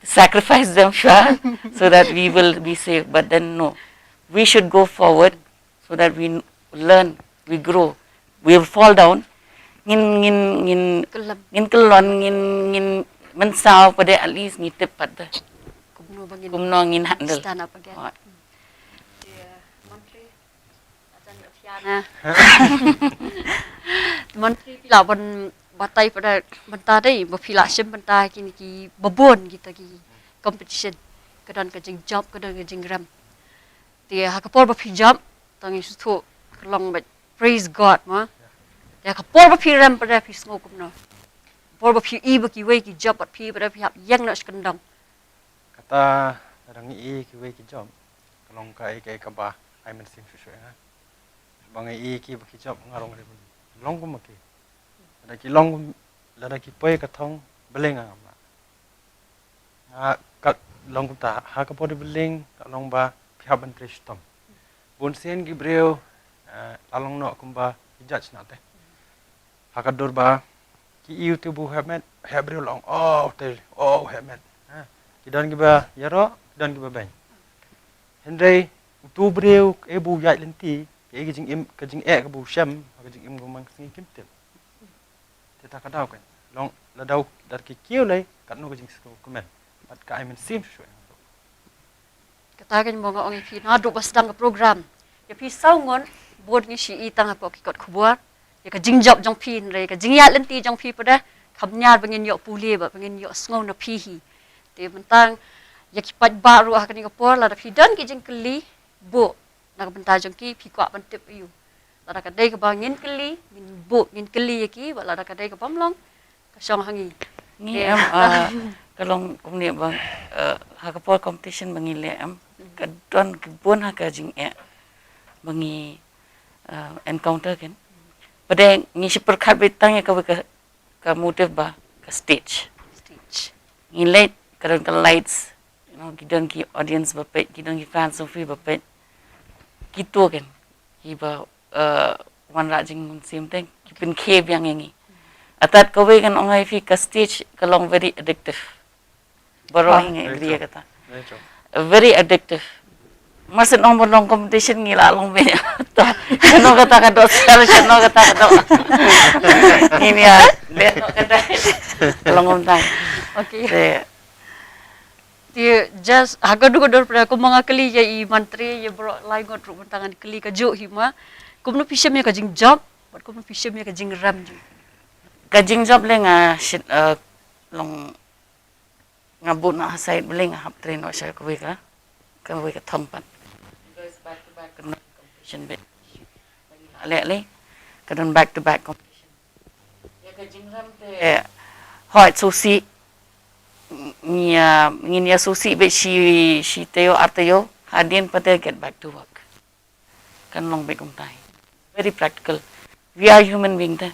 sacrifice them shuwa so that we will be safe. But then no, we should go forward so that we learn, we grow. We fall down, ngin, ngin, ngin, kyllon, ngin kyllon, ngin, ngin mynsaw, pat de at least ngi tip pat de kumno ba ngin, kumno ngin handle, stand up again. Right. Mantri, ajan ïa phi na. Mantri, phi lah ban batai pat de bynta dei, ba phi lah shim bynta kine ki babun kita ki competition. Ka don ka jingjop, ka don ka jingrem. Te ha ka por ba phi jop, tang ïa shu thuh ka long beit, praise God, ma. Te ha ka por ba phi rem pat de phi sngew kumno? Por ba phi i ba kiwei ki jop bad phi pat de phi hap ïeng noh sha kyndong. Kata, lada ngi i kiwei ki jop, ka long kaei kaei kaba ai mynsiem shuh shuh ïa nga. Ba nga i ki ba ki jop nga long re, long kum ma ki. Lada ki long, lada ki poi ka thong, balei nga ngam lah? Nga ka long kumta, ha ka body building ka long ba phi hap ban trei shitom. Bun sien ki briew, eh, la long noh kumba ki judge na te. Ha ka dur ba ki ïohi te bu heh met, heh briew long, oh, te, oh, heh met. Ha, ki don kiba ïaroh, ki don kiba beiñ. Hynrei utu briew, eh, bu ïaid lynti, eh, ka jingim, ka jingeh ka bu shem, ka jingim ka mang sngi kim tip. Te ta ka daw kan long, la daw dar ki kiew lei, katno ka jingsngew kmen. Bad ka ai mynsiem shuh shuh. Kata kan mo nga ong ïa phi naduh ba sdang ka program. Ïa phi saw ngut, bun ngi shu i tang hapoh ki kot khubor. Ïa ka jingjop jong phi, hynrei ka jingïaid lynti jong phi pat de, kham ñiar ba ngin ïoh pule bad ba ngin ïoh sngew na phi hi. Te mynta ïa ki paidbah ruh ha kane ka por, lada phi don ki jingkylli, buh na ka bynta jong ki, phi kwah ban tip ïa u. Lada ka dei kaba ngin kylli, ngin buh, ngin kylli ïa ki, bad lada ka dei kaba ym long, ka shong ha ngi. Ngi em, ah, ka long kumne ba, ah, ha ka por competition ba ngi leh em, ka don ka bun ha ka jingeh ba ngi, ah, encounter kan. Pat de ngi shu pyrkhat beit tang ïa kawei ka, ka motive ba ka stage. Stage. Ngi leit, ka don ka lights, you know, ki don ki audience ba peit, ki don ki fans of we ba peit. Kito kan kiba, eh, wanrah jingmynsiem te, ki pynkhie biang ïa ngi. Atat kawei kan ong ïa phi, ka stage ka long very addictive. Baroh hi ngi agree ïa kata. Very addictive. Mar shu ong ba long competition ngi la long beit. To, shano kata ka doh sir, shano kata ka doh. Ngin ïa leh noh kata. Long kumta. Okay. Te, te just ha ka dur ka dur pat de, kumba nga kylli ïa i Mantri, ïa baroh lai ngut ruh mynta ngan kylli kajuh hi ma. Kumno phi shem ïa ka jingjop, bad kumno phi shem ïa ka jingrem jong? Ka jingjop lei nga shit, eh, long nga bud na ha side bling, nga hap trei noh sha kawei ka, kawei ka thong pat. Because back to back ka don competition bit. Leh leh ka don back to back competition. Ïa ka jingrem te hoi sngewsih, ngin ïa, ngin ïa sngewsih bit shi, shi taïew ar taïew, hadien pat te get back to work. Kan long beit kumta hi. Very practical. We are human being te.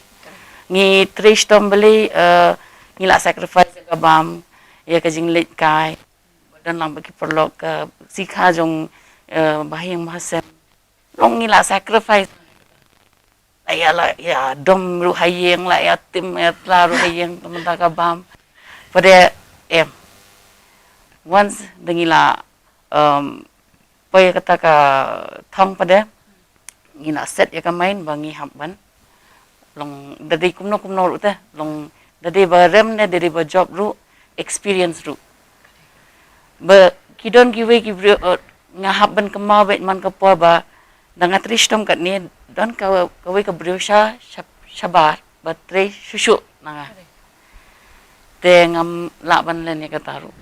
Ngi trei shitom balei, eh, ngi la sacrifice ïa ka bam, ïa ka jingleit kai. Don lang bad ki paralok, ka sikha jong, eh, bahaïing bahasem. Long ngi la sacrifice. La ïa, la ïa dom ruh ha ïing, la ïa tim ïa tla ruh ha ïing, te mynta ka bam. Pat te em. Once da ngi la, um, poi kata ka thong pat te, ngi la set ïa ka mind ba ngi hap ban long da dei kumno kumno ruh te, long da dei ba rem ne da dei ba job ruh, experience ruh. Ba ki don kiwei ki briew, eh, nga hap ban kynmaw beit man ka por ba da nga trei shitom katne, don ka, kawei ka briew sha, sha, shabar ba trei shuh shuh na nga. Te ngam lah ban len ïa kata ruh.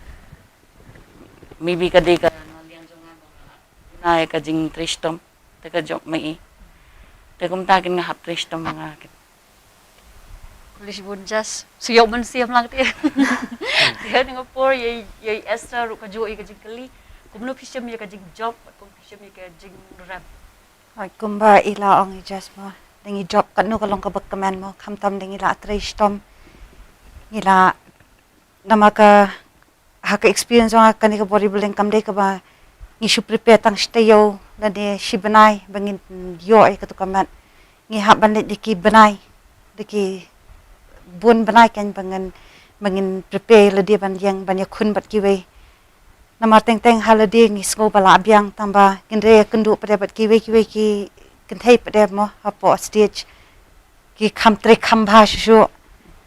Maybe ka dei ka liang jong nga ba nga la duna ïa ka jingtrei shitom. Te ka jop ma i. Te kumta kin nga hap trei shitom ma nga kin. Khublei shibun Jas. Shu ïoh mynsiem lang te. Te ha nga por ïa, ïa Esther ruh ka juh ïa ka jingkylli. Kumno phi shim ïa ka jingjop, kumno phi shim ïa ka jingrem. Hooid, kumba i la ong i Jas mo. Da ngi jop katno ka long kaba kmen mo. Khamtam da ngi la trei shitom. Ngi la Namar ka, ha ka experience jong nga kane ka bodybuilding kam dei kaba ngi shu prepare tang shi taïew lane shi bnai ba ngin ïoh ïa katu ka met. Ngi hap ban leit da ki bnai, da ki bun bnai kein ba ngin, ba ngin prepare lade ban ïeng ban ïakhun bad kiwei. Namar teng teng ha lade ngi sngew ba lah biang tang ba ngin re ïakynduh pat de bad kiwei kiwei ki kynthei pat de mo hapoh stage. Ki kham trei kham bha shuh shuh.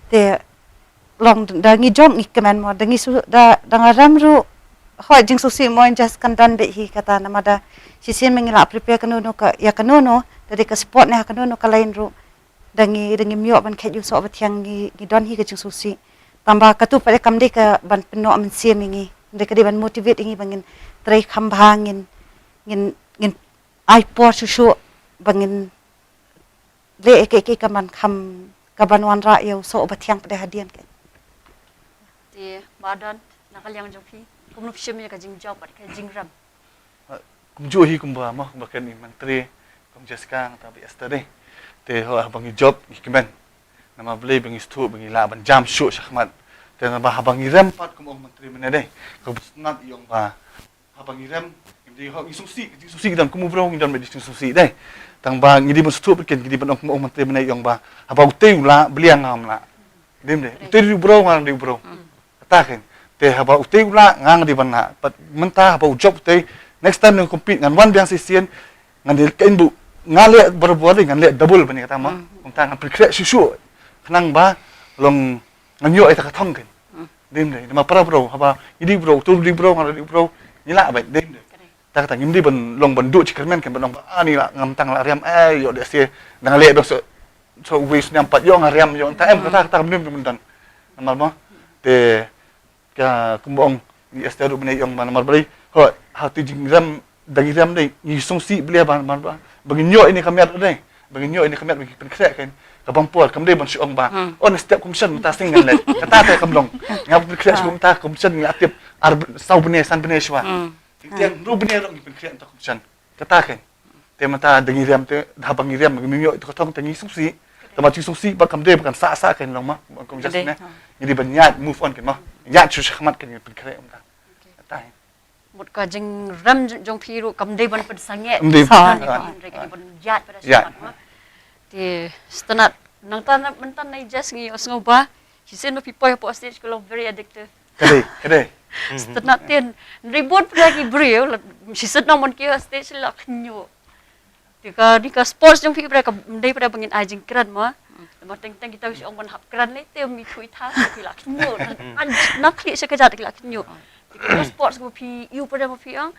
Te long da ngi jop ngi kmen mo, da ngi su, da, da nga rem ruh. Hooid, jingsngewsih mo, Jas, kan don beit hi kata namar da shisien ma ngi la prepare kano kano ka, ïa kano kano, da dei ka sport ne ha kano kano ka line ruh. Da ngi, da ngim ïoh ban kheit ïa u soh ba thiang, ngi, ngi don hi ka jingsngewsih. Tang ba katu pat de kam dei ka ban pynnoh mynsiem ïa ngi. Dei ka dei ban motivate ïa ngi ba ngin trei kham bha, ngin, ngin, ngin ai por shuh shuh ba ngin leh ïa kaei kaei ka man kham, ka ban wanrah ïa u soh uba thiang pat de hadien kein. Te Bah Don, na ka liang jong phi, kumno phi shim ïa ka jingjop bad ka jingrem? Ah, kumjuh hi kumba mo, kumba kane i myntri, kum Jessica, nga tang bad Esther de. Te ho, haba ngi jop ngi kmen. Namar balei? Ba ngi sngewthuh ba ngi lah ban jam shuh shakhmat. Te naba haba ngi rem pat, kum ong myntri mynne de, ka bsnat i ong ba haba ngi rem, ngi dei, ho, ngi sngewsih, ngi sngewsih, ngi don kum u briew, ngi don beit jingsngewsih de. Tang ba ngi dei ban sngewthuh bad kin, ngi dei ban ong kum u ong mynta mynne, i ong ba haba utei u lah, balei ngam lah? Dei mynne, utei u dei u briew, nga dei u briew. Kata kein. Te haba utei u lah, nga dei ban lah. Bad mynta haba u jop utei, next time ngan compete, ngan wan biang shisien, ngan dei kein, bu nga leh barabor de, ngan leh double ban ïa kata mo. Mynta ngan pynkhreh shuh shuh. Khnang ba long ngan ïoh ïa kata ka thong kein. Dei mynne, namar para briew, haba ngi dei briew, utu dei briew, nga dei briew, ngi lah beit, dei mynne. Ta kata ngim dei ban long ban duh jingkyrmen kein, ban long ba, ah, ni lah, ngam tang lah rem, eh, ïoh de se, dang leh beit, so, so uwei u snem pat ïoh nga rem, ïoh, ta em, kata, kata kam dei ban don. Namar mo, te ka kumba ong i Esther ruh mynne, i ong ba namar balei, ho, ha tu jingrem, da ngi rem de, ngi sngewsih balei ba, ba, ba, ba ngin ïoh ïa kane ka met de, ba ngin ïoh ïa kane ka met, ba ngi pynkhreh kein. Ka bang por kam dei ban shu ong ba, oh, na step competition mynta sdang ngan leh. Kata te kam long. Nga pynkhreh shu mynta competition, ngi la tip ar, saw bnai, san bnai shuwa. Te hynriew bnai ruh ngi pynkhreh mynta competition. Kata kein. Te mynta da ngi rem te, da haba ngi rem, ngim ïoh ïa ka thong te ngi sngewsih. Te ma jingsngewsih ba kam dei ba kan sah sah kein long ma, kum Jas ne. Ngi dei ban ïaid, move on kein ma. Ïaid shu shakhmat kein, ngi pynkhreh mynta. Kata hi. Mut ka jingrem jong phi ruh kam dei ban pynsangeh. Kam dei. Ka dei ban ïaid pat shakhmat ma. Te sngewtynnat, nangta mynta na i Jas ngi ïohsngew ba shisien ba phi poi hapoh stage ka long very addictive. Ka dei, ka dei. Sngewtynnat te, hynrei bun pat ki briew, shisien nang mon ki ha stage la khynñiuh. Te kane ka sports jong phi pat kam dei pat ba ngin ai jingkren mo. Namar teng teng kita ki shu ong ban hap kren lei te, mi thui tha ki la khynñiuh. Nang khlieh sha ka jait ki la khynñiuh. Te ka sports kaba phi ïoh pat ba phi ong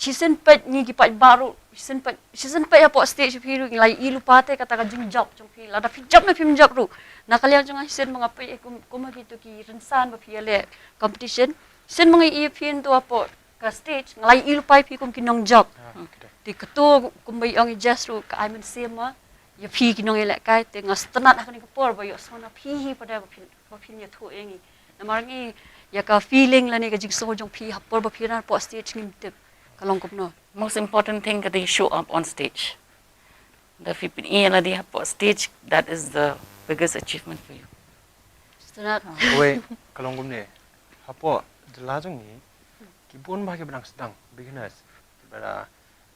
shisien pat ngi ki paidbah ruh, shisien pat, shisien pat hapoh stage phi ruh ngi la ïohi lypa te kata ka jingjop jong phi, lada phi jop ne phim jop ruh. Na ka liang jong nga shisien ma nga peit kum, kum ha kito ki rynsan ba phi ïaleh competition. Shisien ma nga ïohi phi hangto hapoh ka stage nga la ïohi lypa ïa phi kum ki nongjop. Ah, okay. Te kato kumba ong i Jess ruh ka ai mynsiem ma ïa phi ki nongïalehkai, te nga sngewtynnat ha kane ka por ba ïohsngew na phi hi pat ba phin, ba phin ïathuh ïa ngi. Namar ngi ïa ka feeling lane ka jingsngew jong phi ha por ba phi ran hapoh stage ngim tip ka long kumno. Most important thing ka dei show up on stage. Da phi pyni ïa lade hapoh stage, that is the biggest achievement for you. Sngewtynnat. Wei, ka long kumne. Hapoh jylla jong ngi ki bun bha kiba dang sdang, beginners, kiba da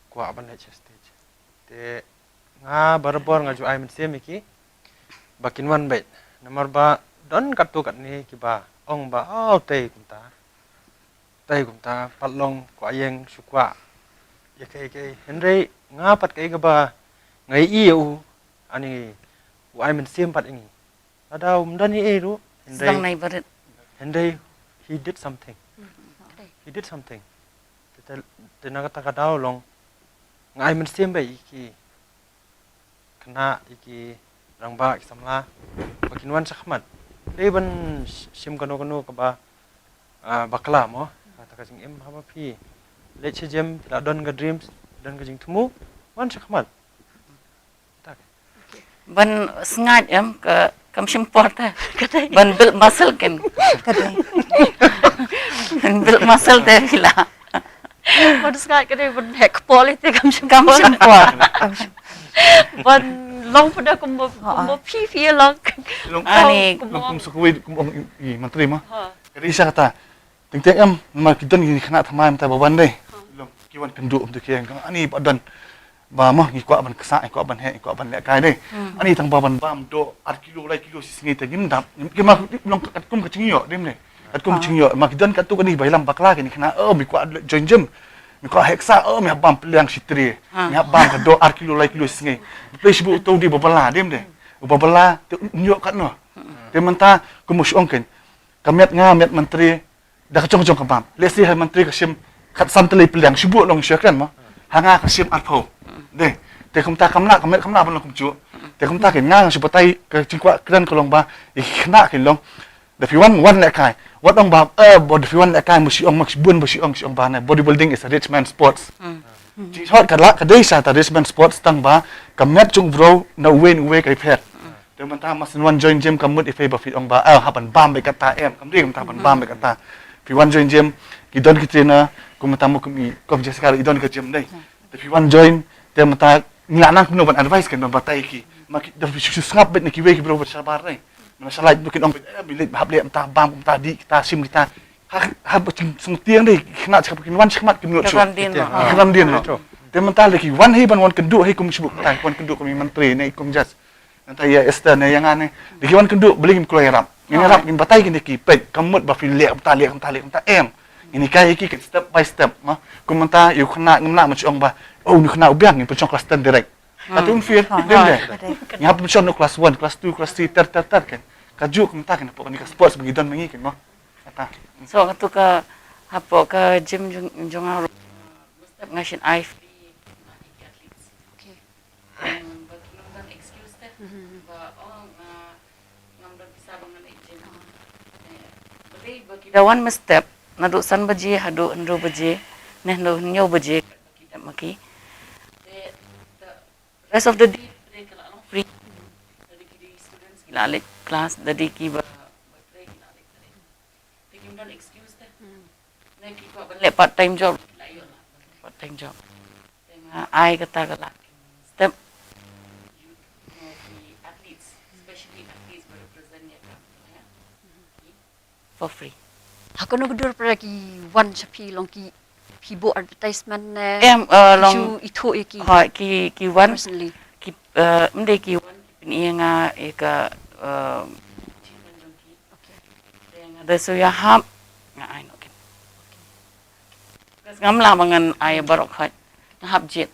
kwah ban leit sha stage. Te nga barabor nga ju ai mynsiem ïa ki ba kin wan beit. Namar ba don katto katne kiba ong ba, oh, tei kumta, tei kumta, pat long kwah ïeng shu kwah ïa kaei kaei. Hynrei nga pat kaei kaba nga ïohi ïa u, ani, u ai mynsiem pat ïa ngi. Lada um don ei ei ruh, hynrei, sdang nai barit, hynrei he did something. He did something. Te, te, te na kata ka daw long nga ai mynsiem bha ïa ki khynnah, ïa ki rangbah, ki samla ba kin wan shakhmat. Dei ban sh-, shim kano kano kaba, ah, bakla mo. Kata ka jingim haba phi leit sha gym, phi la don ka dreams, don ka jingthmu, wan shakhmat. Ban sngaid em ka, kam shim por te. Ka dei. Ban build muscle ken. Ka dei. Ban build muscle te phi la. Ban sngaid ka dei, ban heh kpoh te kam shim por. Kam shim por. Ban long pada kumba, kumba phi phi long. Long, ani, kumba long kum sa kawei kum ong i, i mantri ma. Ha. Ka dei sha kata. Teng teng em, namar ki don ki khynnah thymmai mynta ba wan dei. Long, ki wan kynduh mynta ki ong, ani ba don. Ba mo ngi kwah ban ksah, ngi kwah ban heh, ngi kwah ban lehkai dei. Hmm. Ani tang ba ban bam doh ar kilo, lai kilo shi sngi te ngim dap. Ki ma long katkum ka jingïoh, dei em dei. Katkum ka jingïoh, ma ki don katto katne ba ïalam bakla kine khynnah, oh, mi kwah join gym. Mi kwah heh ksah, oh, mi hap bam pliang shi tre. Ha. Mi hap bam ka doh ar kilo, lai kilo shi sngi. Plie shi buh to dei ba bylla, dei em dei. Ba bylla, te um ïoh katno. Hmm. Te mynta, kum u shu ong ken. Ka met nga, met mantri, da ka jong jong ka bam. Let's say ha mantri ka shim khatsan tylli pliang, shu buh long shu kren mo. Ha nga ka shim arphew. Dei. Te kumta kam lah, ka met kam lah ban long kumjuh. Te kumta ken nga shu batai ka jingkwah kren ka long ba, ïa ki khynnah ken long. Da phi wan, wan lehkai. Wat ong ba, eh, ba da phi wan lehkai mo, shi ong ma, shi bun ba shi ong, shi ong ba ne. Bodybuilding is a rich man sports. Jingshort ka lah, ka dei sha ta rich man sports tang ba ka met jong u bro na uwei na uwei ka ïapher. Te mynta ma shu wan join gym kam mut ïa phi ba phi ong ba, ah, hap ban bam beit kata em, kam dei mynta ban bam beit kata. Phi wan join gym, ki don ki trainer, kum mynta mo kum i, kum Jessica i don ka gym dei. Te phi wan join, te mynta ngi la nang kumno ban advice ken ban batai ki. Ma ki da phi shu sngap beit na kiwei ki bro ba shabar dei. Mynta sha lait kin ong beit, eh, beit leit hap leh mynta bam kumta dih kita shim kita. Ha, ha ba jing sngewtieng dei, khynnah jaka ba kin wan shakhmat kin ïoh shuh. Ka wan dien. Ka wan dien. Te mynta lei ki wan hi ban wan kynduh hi kum shibuk mynta, wan kynduh kum i mantri ne kum judge. Nangta ïa Esther ne ïa nga ne. Dei ki wan kynduh, balei ngim kloi ïarap. Ngin ïarap, ngin batai kine ki peit, kam mut ba phi leh kumta, leh kumta, leh kumta, em. Ngin hikai ïa ki step by step, ma. Kum mynta ïa u khynnah ngim lah ban shu ong ba, oh, une u khynnah u biang, ngin pynshong class ten direct. Kata um fair, dei em dei. Ngi hap pynshong na class one, class two, class three, ter ter ter ken. Kajuh kumta ken, hapoh kane ka sports ba ngi don ma ngi ken, ma. Kata. So, katu ka, hapoh ka gym jong, jong nga ruh. Mustep nga shin ai free. Okay. Em, ba ki nang don excuse te. Ba, oh, nga, ngam don pisa ba ngan leit gym. Eh, balei ba ki da wan mynstep, naduh san baje, haduh hynriew baje, ne haduh hynñiew baje, ba ki dep ma ki. Te, te, rest of the day, te ka la long free. Lada ki dei students ki la leit class, lada ki ba, ba trei ki la leit trei. Te kim don excuse te. Ne ki kwah ban leh part time job. Ki la ïoh lah part time job. Te nga ai kata ka lad. Step. Youth, you know, ki athletes, especially athletes ba represent ïa ka, ïa. For free. Ha kano ka dur para ki wan sha phi long ki, phi buh advertisement ne? Em, eh, long. Shu ithuh ïa ki. Ha, ki, ki wan. Personally. Ki, eh, ym dei ki wan ki pyni ïa nga ïa ka, eh, achievement jong ki. Okay. Te nga da shu ïahap, nga ai noh kin. Because ngam lah ba ngan ai baroh khoit. Nga hap jied.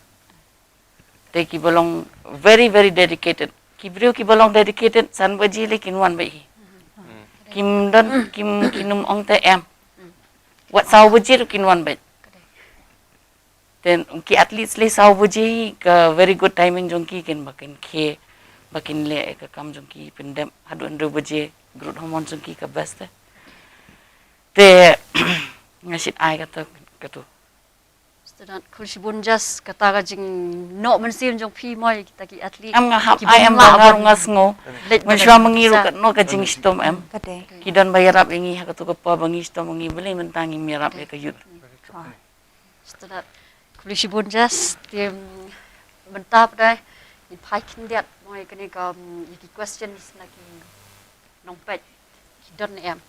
Te kiba long very, very dedicated. Ki briew kiba long dedicated, san baje lei kin wan beit hi. Kim don, kim, kim nym ong te em. Wat saw baje ruh kin wan beit. Te ki athletes leh saw baje, ka very good timing jong ki, kin ba kin khie, ba kin leh ka kam jong ki pyndep haduh hynriew baje, growth hormone jong ki ka best te. Te nga shit ai kata, kata. Student, khublei shibun Jess, kata ka jingnoh mynsiem jong phi mo ïa kita ki athlete. Em, nga hap ai em, ba nga ruh nga sngew. Leh mynshuwa ma ngi ruh katno ka jingshitom em. Ka dei. Ki don ba ïarap ïa ngi ha kato ka por ba ngi shitom, ngi balei mynta ngim ïarap ïa ka youth. Student, khublei shibun Jess, te mynta pat ngin phai khyndiat mo ïa kane ka, ïa ki questions na ki nongpeit ki don ne em.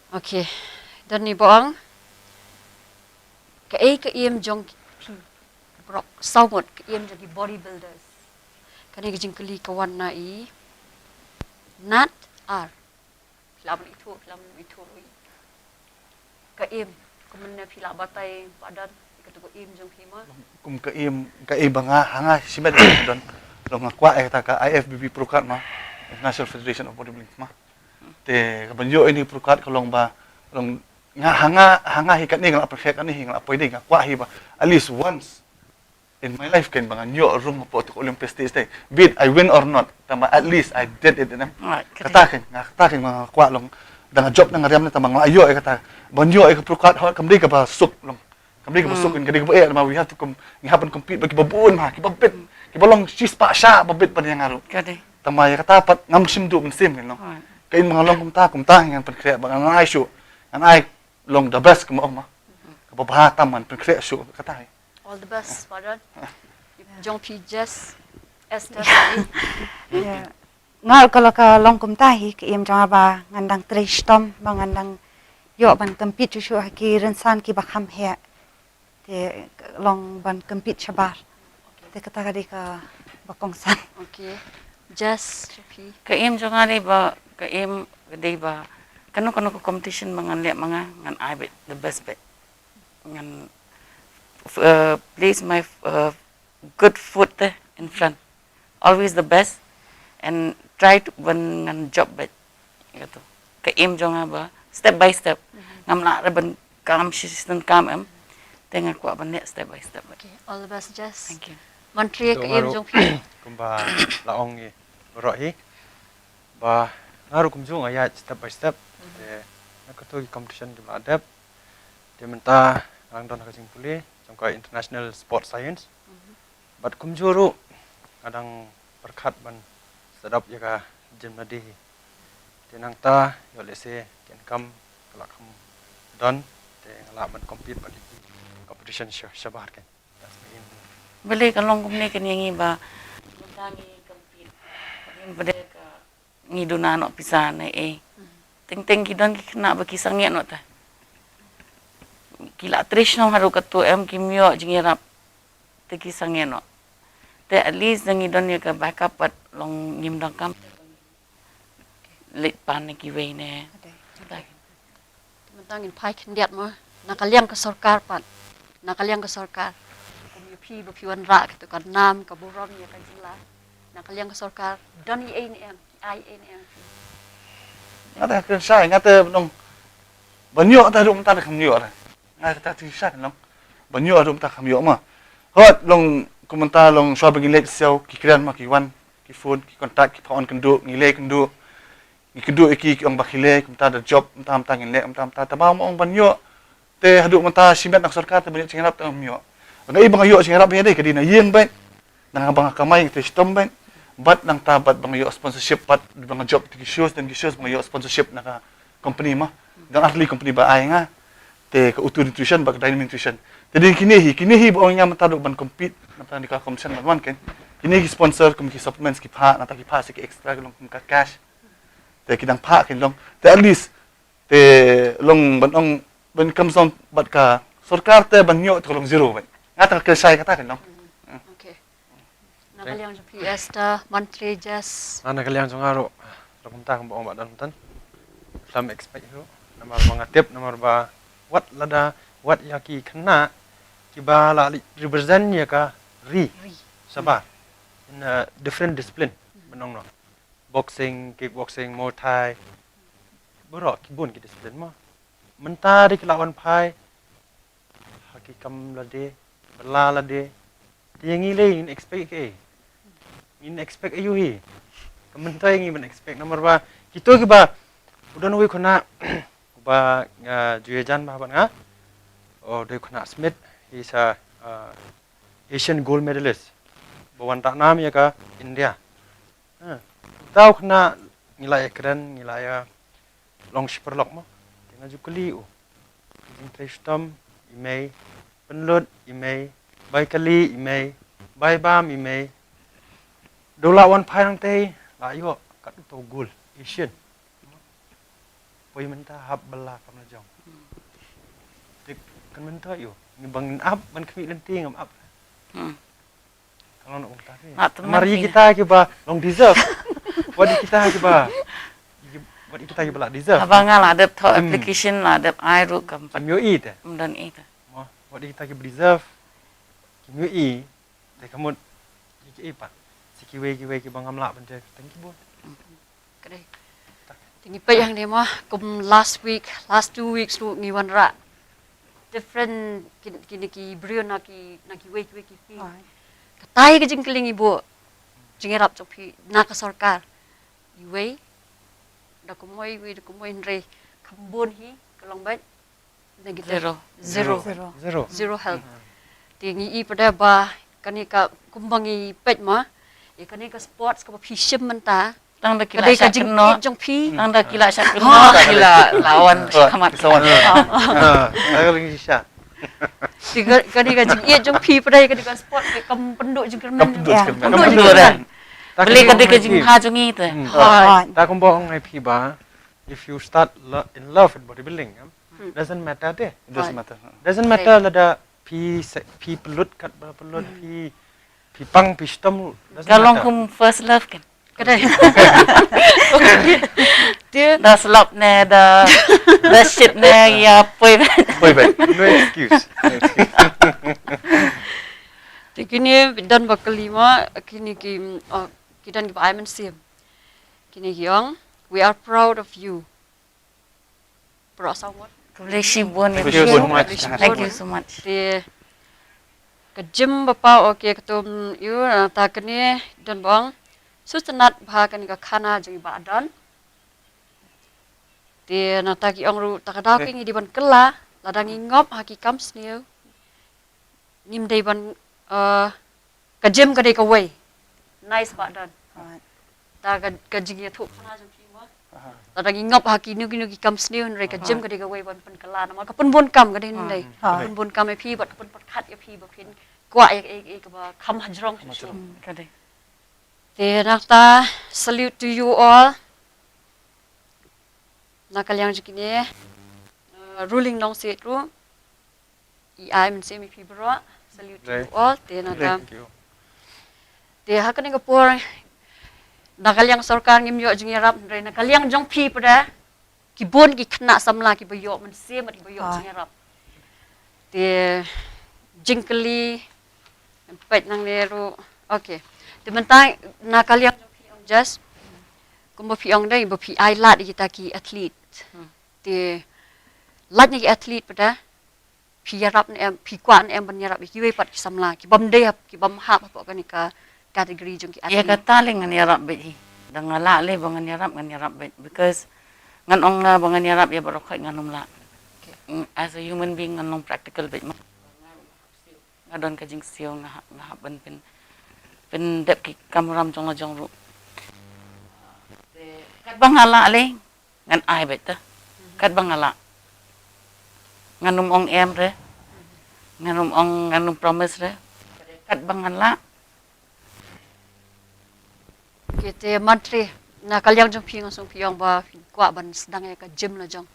Okay. Don ne ba ong, kaei ka aim jong ki brok saw ngut, ka aim jong ki bodybuilders? Kane ka jingkylli ka wan na i Nat R. Phi lah ban ithuh, phi lah ban ithuh ruh. Ka aim, kumne phi lah batai pat don ïa kata ka aim jong phi ma. Kum ka aim, ka aim ba nga, ha nga shimet don. Long nga kwah ïa kata ka I F B B pro card ma, International Federation of Bodybuilding ma. Te ka ban ïoh ïa kane ka pro card ka long ba, long nga, ha nga, ha nga hi katne nga la pyrkhat, katne hi nga la poi dei, nga kwah hi ba at least once in my life kan ba ngan ïoh rung hapoh tu ka Olympic stage te. Be it I win or not, tangba at least I did it, em. Right, kata kan, nga kata kan ba nga kwah long. Da nga jop na nga riam ne tangba nga la ïoh ïa kata. Ban ïoh ïa ka pro card hot kam dei kaba suk long. Kam dei kaba suk, ka dei kaba eh, tangba we have to com-, we have to compete bad kiba bun ma, kiba bit, kiba long shispah shah ba bit ban ïa nga ruh. Ka dei. Tangba ïa kata pat ngam shym duh mynsiem kan long. Right. Ka aim ba nga long kumta, kumta ngan pynkhreh ba ngan ai shuh. Ngan ai long the best kumba ong ma. Kaba bha tam ngan pynkhreh shuh kata hi. All the best, Warren. Jong phi Jess, Esther. Yeah. Nga ka la ka long kumta hi, ka aim jong nga ba ngan dang trei shitom, ba ngan dang ïoh ban compete shuh shuh ha ki rynsan kiba kham heh. Te long ban compete shabar. Te kata ka dei kaba kongsan. Okay. Jess, phi. Ka aim jong nga dei ba, ka aim ka dei ba kano kano ka competition ba ngan leh ma nga, ngan ai beit the best beit. Ngan, uh, place my, uh, good foot te in front. Always the best and try to ban ngan jop beit. Kata ka aim jong nga ba step by step. Ngam lah re ban kam shisien kam em. Te nga kwah ban leh step by step. Okay, all the best, Jess. Thank you. Mantri, ka aim jong phi? Kumba la ong i baroh hi ba nga ruh kumjuh nga ïaid step by step. Te na kato ki competition ki la dep. Te mynta nga dang don ha ka jingpule jong ka International Sports Science. Bad kumjuh ruh nga dang pyrkhat ban set up ïa ka gym na dei hi. Te nangta ïoh lehse ka income ka la kham don, te nga lah ban compete bad ïa ki competition sha, shabar kan. Balei ka long kumne, kane ngi ba mynta ngi compete, ngi ba dei ka ngi duna noh pisa ne eh. Teng teng ki don ki khynnah ba ki sangeh noh te ki la trei shnong haduh katto em, kim ïoh jingïarap te ki sangeh noh. Te at least ngi don ïa ka backup pat long ngim dang kam leit pan ne kiwei ne. Mynta ngin phai khyndiat mo na ka liang ka sorkar pat, na ka liang ka sorkar. Kum ïa phi ba phi wanrah kato ka nam ka burom ïa ka jylla, na ka liang ka sorkar don ei ei ne em, ai ei ei ne em? Nga te kren shai, nga te nong ban ïoh te ruh mynta te kham ïoh re. Nga te ta ti shai nong ban ïoh ruh mynta kham ïoh ma. Hot long kum mynta long shuwa ba ngi leit siaw ki kren ma, ki wan ki phone, ki contact, ki phah on kynduh, ngi leh kynduh. Ngi kynduh ïa ki, ki ong ba khie leh kumta, da jop mynta mynta ngin leh kumta mynta, tangba ong ban ïoh. Te haduh mynta shimet na ka sorkar te ban ïoh jingïarap te ngam ïoh. Nga i ba nga ïoh jingïarap ïa dei ka dei na ïing bad na nga ba nga kamai te shitom bad, bad nangta bad ba nga ïoh sponsorship bad ba nga jop te ki shows, te ki shows ba nga ïoh sponsorship na ka company ma. Dang ar tylli company ba ai nga. Te ka Utu Nutrition bad ka Dynamic Nutrition. Te dei kine hi, kine hi ba ong nga mynta ruh ban compete mynta ni ka competition ban wan kan. Kine hi ki sponsor kum ki supplements ki phah, nangta ki phah sa ki extra ki long kum ka cash. Te ki dang phah kin long. Te at least te long ban ong ban kam song bad ka sorkar te ban ïoh te ka long zero bad. Nga te ka kren shai kata kin long. Okay. Na ka liang jong phi Esther, Mantri, Jess. Na ka liang jong nga ruh, ruh kumta kumba ong ba don tan. Lam expect ruh. Namar ba nga tip, namar ba wat lada, wat ïa ki khynnah kiba la represent ïa ka ri. Ri. Shabar. In a different discipline. Ban ong noh. Boxing, kickboxing, Muay Thai. Baroh ki bun ki discipline mo. Mynta dei ki la wan phai ha Ki kam lade, bala lade. Te ngi lei ngin expect ke. Ngin expect ayu hi. Ka mynta ngi ban expect namar ba kito kiba u don uwei khana uba nga ju ïajan ba ban nga. O dei khana Smith, he's a uh, Asian gold medalist. Ba wan ta nam ïa ka India. Ha. Tau khana ngi la ïa kren, ngi la ïa long shi paralok mo. Te nga ju kylli u. Jingtrei shitom i mei, pynlut i mei, bai kali i mei, bai bam i mei. Do la wan phai nang tei la ïoh kat u to gol Asian. Poi mynta hap bala kam la jong. Te kan mynta ïoh ngi bang ap ban khmih lynti ngam ap. Hmm. Kalau nak bang tapi. Nak teman mari kita kiba long deserve. Wat kita kiba. Wat kita kiba la deserve. Abang la dep tho application la dep ai ru kam pat. Kam ïohi te. Mdan i te. Mo, wat kita kiba deserve. Kam ïohi. Te kamut. Ki ki pat. Si kiwei kiwei kiba ngam lah ban je thank you bun. Kadei. Te ngi peit hangne mo kum last week, last two weeks ruh ngi wanrah different kine ki briew na ki na kiwei kiwei ki pi. Katai ka jingkylli ngi buh jingïarap jong phi na ka sorkar. Iwei da kumwei iwei da kumwei hynrei kham bun hi ka long bad negative. Zero. Zero. Zero. Zero help. Te ngi i pada ba kane ka kumba ngi peit ma ïa kane ka sports kaba phi shim mynta. Tang da ki la shah kynnoh jong phi. Tang da ki la shah kynnoh ki la lawan khmat. Lawan. Agak lagi shisha. Tiga kane ka jingïeit jong phi pada kane ka sport ka kam pynduh jingkyrmen. Kam pynduh jingkyrmen. Kam pynduh jingkyrmen. Beli kane ka jingha jong ngi te. Ta kumba ong ai phi ba if you start in love with bodybuilding, doesn't matter te. Doesn't matter. Doesn't matter lada phi phi pynlut kat ba pynlut phi phi pang phi shitom. Ka long kum first love kan. Kadei. Te da slap ne da da shit ne ïa poi. Poi bet. No excuse. No excuse. Te kine don ba kylli ma kine ki ki don kiba ai mynsiem. Kine ki ong we are proud of you. Para sawot. Khublei shibun. Thank you so much. Thank you so much. Te ka jim bapa oke katum yu ta kane don bong. Susanat bha kane ka khana jong i ba don. Te na ta ki ong ru ta ka daw ki ngi di ban kela la dang i ngop ha ki kam sniew. Ngim dei ban ka jim ka dei ka wei. Nice ba don. Ta ka jing ïa thuh khana jong phi mo. Ta dang i ngop ha ki nu ki nu ki kam sniew hynrei ka jim ka dei ka wei ban pynkylla namar ka pynbun kam ka dei hynrei. Pynbun kam ïa phi bad ka pynpyrkhat ïa phi ba phin kwah ïa ka ba kham hajrong. Ka dei. Te nangta salute to you all. Na ka liang jong kine ruling nongsiej ruh. I ai mynsiem ïa phi baroh. Salute to you all. Te na ka te ha kane ka por na ka liang sorkar ngim ïoh jingïarap hynrei na ka liang jong phi pada ki bun ki khynnah samla kiba ïoh mynsiem bad kiba ïoh jingïarap. Te jingkylli peit nangne ruh. Okay. Te mynta na ka liang jong phi ong Jas kumba phi ong dei ba phi ai lad ïa kita ki athlete. Te lad ïa ki athlete pada phi ïarap ne em phi kwah ne em ban ïarap ïa kiwei pat ki samla ki bym dei hap ki bym hap hapoh kane ka category jong ki athlete. Ïa kata lei ngan ïarap beit hi. Da nga lah lei ba ngan ïarap ngan ïarap beit because ngan ong nga ba ngan ïarap ïa baroh khoit ngan ym lah. As a human being ngan long practical beit ma. Nga don ka jingsiew nga hap nga hap ban pyn pyndep ki kam ram jong la jong ruh. Te katba nga lah lei ngan ai beit te katba nga lah. Ngan ym ong em re ngan ym ong ngan ym promise re katba nga lah. Kite mantri na ka liang jong phi nga song phi ong ba phi kwah ban sdang ïa ka gym la jong.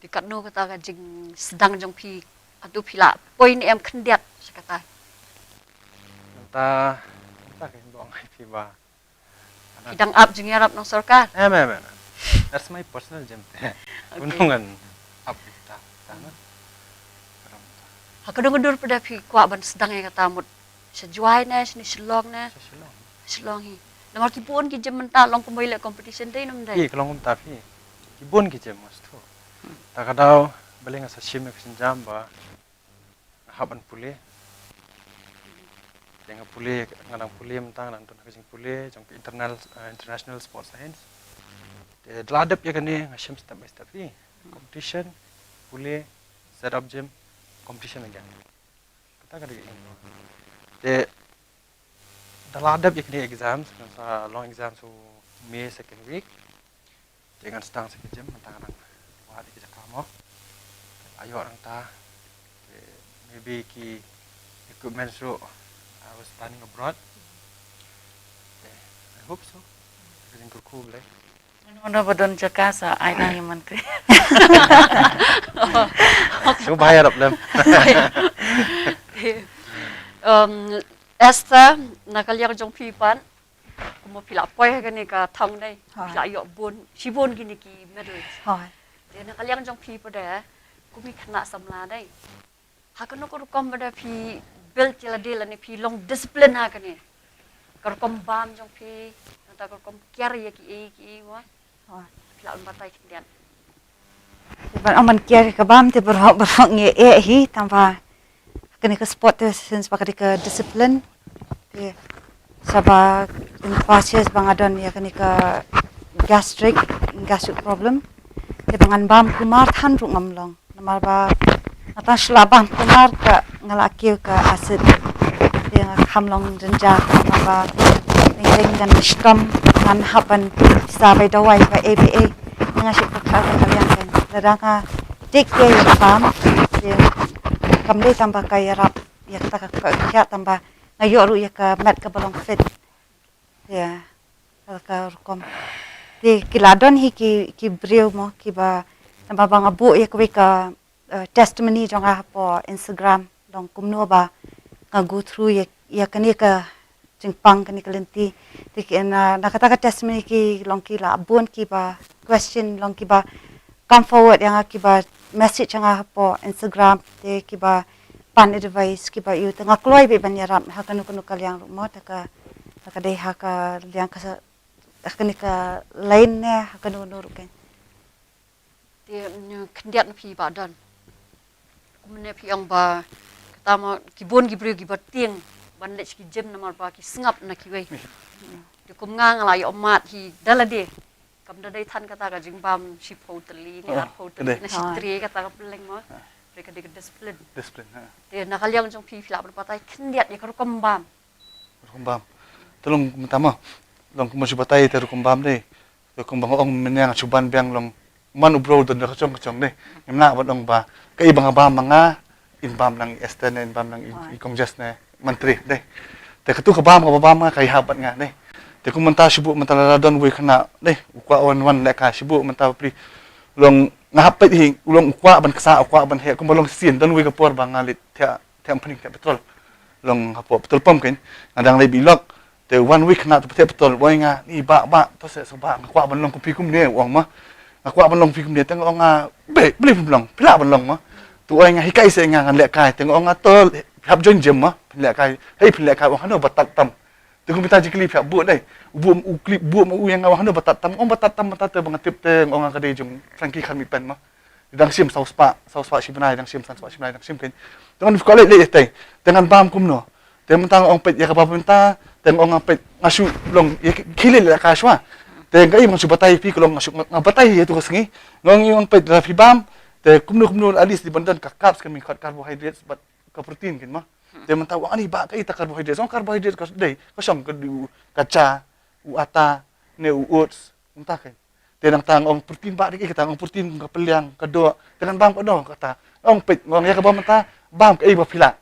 Te katno kata ka jingsdang jong phi atu phi lah poi ne em khyndiat sa kata. Nta nta ka jingdong ai phi ba. Ki dang ap jingïarap nong sorkar. Em em em. That's my personal gym te. Untung an ap ta ta na. Ha ka dong dur pada phi kwah ban sdang ïa kata mut. Sha Jowai ne sha Shillong ne. Sha Shillong. Shillong hi. Namar ki bun ki gym mynta long kumba ïaleh competition dei nam dei. Ki long kumta phi. Ki bun ki gym mas tu. Ta ka daw bale nga sa shim ka shin jam ba. Nga hap ban pule. Te nga pule, nga dang pule mynta, nga dang don ha ka jingpule jong ka internal, eh, international sports science. Te da la dep ïa kane nga shim step by step hi. Competition, pule, set up gym, competition again. Kata ka dei. Te da la dep ïa kine exams, ngan sa long exams u May second week. Te ngan sdang sa ka gym, mynta nga dang wad ïa ka jaka mo. Te la ïoh nangta. Te maybe ki equipments ruh, I was planning abroad. Te I hope so. Ka jingkyrkhu Blei. Mano ba don jaka sa ai na ïa man kri. Shu bahaya dap lem. Um, Esther, na ka liang jong phi pat, kumba phi la poi ha kane ka thong dei, phi la ïoh bun, shibun kine ki medals. Hooid. Te na ka liang jong phi pat de, kum i khynnah samla dei, ha kano ka rukom ba da phi build ïa lade lane phi long discipline ha kane ka rukom bam jong phi, nangta ka rukom care ïa kiei kiei mo? Hooid. Phi lah ban batai khyndiat. Ban ong ban care ka bam te baroh baroh ngi eh hi, tangba kane ka sport te since ba ka dei ka discipline. Te shaba in past years ba nga don ïa kane ka gastric, gastric problem. Te ba ngan bam kumar than ruh ngam long. Namar ba nga tang shu lah bam kumar ka nga la kiew ka acid. Te nga kham long jynjar namar ba teng teng ngan shitom, ngan hap ban sa bai dawai ba ei ba ei. Nga shu ka kha ka liang teng. Lada nga dik ïa ka bam. Te kam dei tang ba ka ïarap ïa kata ka ka ïa tang ba nga ïoh ruh ïa ka met kaba long fit. Ïa, ka rukom. Te ki la don hi ki, ki briew mo, kiba, namar ba nga buh ïa kawei ka, eh, testimony jong nga hapoh Instagram, long kumno ba nga go through ïa, ïa kane ka jingpang kane ka lynti. Te ki na, na kata ka testimony ki long ki la bun kiba question long kiba come forward ïa nga kiba message ïa nga hapoh Instagram te kiba pan advice kiba ïoh te nga kloi beit ban ïarap ha kano kano ka liang ruh mo, te ka, te ka dei ha ka liang ka sa, ha kane ka line ne ha kano kano ruh kan. Te ne khyndiat na phi ba don. Kumne phi ong ba kata mo ki bun ki briew kiba tieng ban leit ki gym namar ba ki sngap na kiwei. Te kum nga nga la ïoh mad hi da lade. Kam da dei than kata ka jingbam shiphew tylli ne arphew tylli ne shi tylli kata ka pylleng mo. Re ka dei ka discipline. Discipline, ha. Te na ka liang jong phi phi lah ban batai khyndiat ïa ka rukom bam. Rukom bam. Te long mynta mo. Long kumba shu batai te rukom bam dei. Te kumba nga ong mynne nga shu ban biang long man u bro don da ka chong ka chong dei. Ngim lah ban ong ba kaei ba nga bam ma nga in bam nang i Esther ne in bam nang i, i Kong Jess ne. Mantri dei. Te katu ka bam kaba bam nga ka ïahap bad nga dei. Te kum mynta shu buh mynta la don wei khynnah dei. U kwah wan wan lehkai shu buh mynta bapli. Long nga hap peit hi u long u kwah ban ksa u kwah ban heh kumba long sien don wei ka por ba nga leit thiah thiah pynning thiah petrol. Long hapoh petrol pump kan nga dang leit bi lok. Te wan wei khynnah tu thiah petrol wei nga ni ba ba to se so ba nga kwah ban long kum phi kumne u ong ma. Nga kwah ban long phi kumne te nga ong nga be beli phi long phi lah ban long ma. Tu wei nga hikai se nga ngan lehkai te nga ong nga to hap join gym ma phi lehkai hei phi lehkai ong hano ba tat tam. Te kum kita ji clip hap buh dei. U buh u clip buh ma u ïa nga ong hano ba tat tam ong ba tat tam ba tat te ba nga tip te ong nga ka dei jong Frankie Kharmipen ma. Dang shim saw spah saw spah shi bnai dang shim san spah shi bnai dang shim kein. Te ngan ko leit leit te. Te ngan bam kumno. Te mynta nga ong peit ïa kaba mynta te nga ong nga peit nga shu long ïa ki leit lehkai shwa. Te nga im nga shu batai phi ka long nga shu nga batai ïa tu ka sngi. Nga ong ong peit da phi bam. Te kumno kumno at least di ban don ka carbs ka mih khot carbohydrates bad ka protein kein ma. Te mynta ong ani ba ka ita carbohydrates ong carbohydrates ka dei ka shong ka du ka cha u ata ne u oats mynta kein. Te nangta nga ong protein ba dei kata nga ong protein ka pylliang ka doh te ngan bam ka doh kata. Nga ong peit nga ong ïa kaba mynta bam kaei ba phi lah.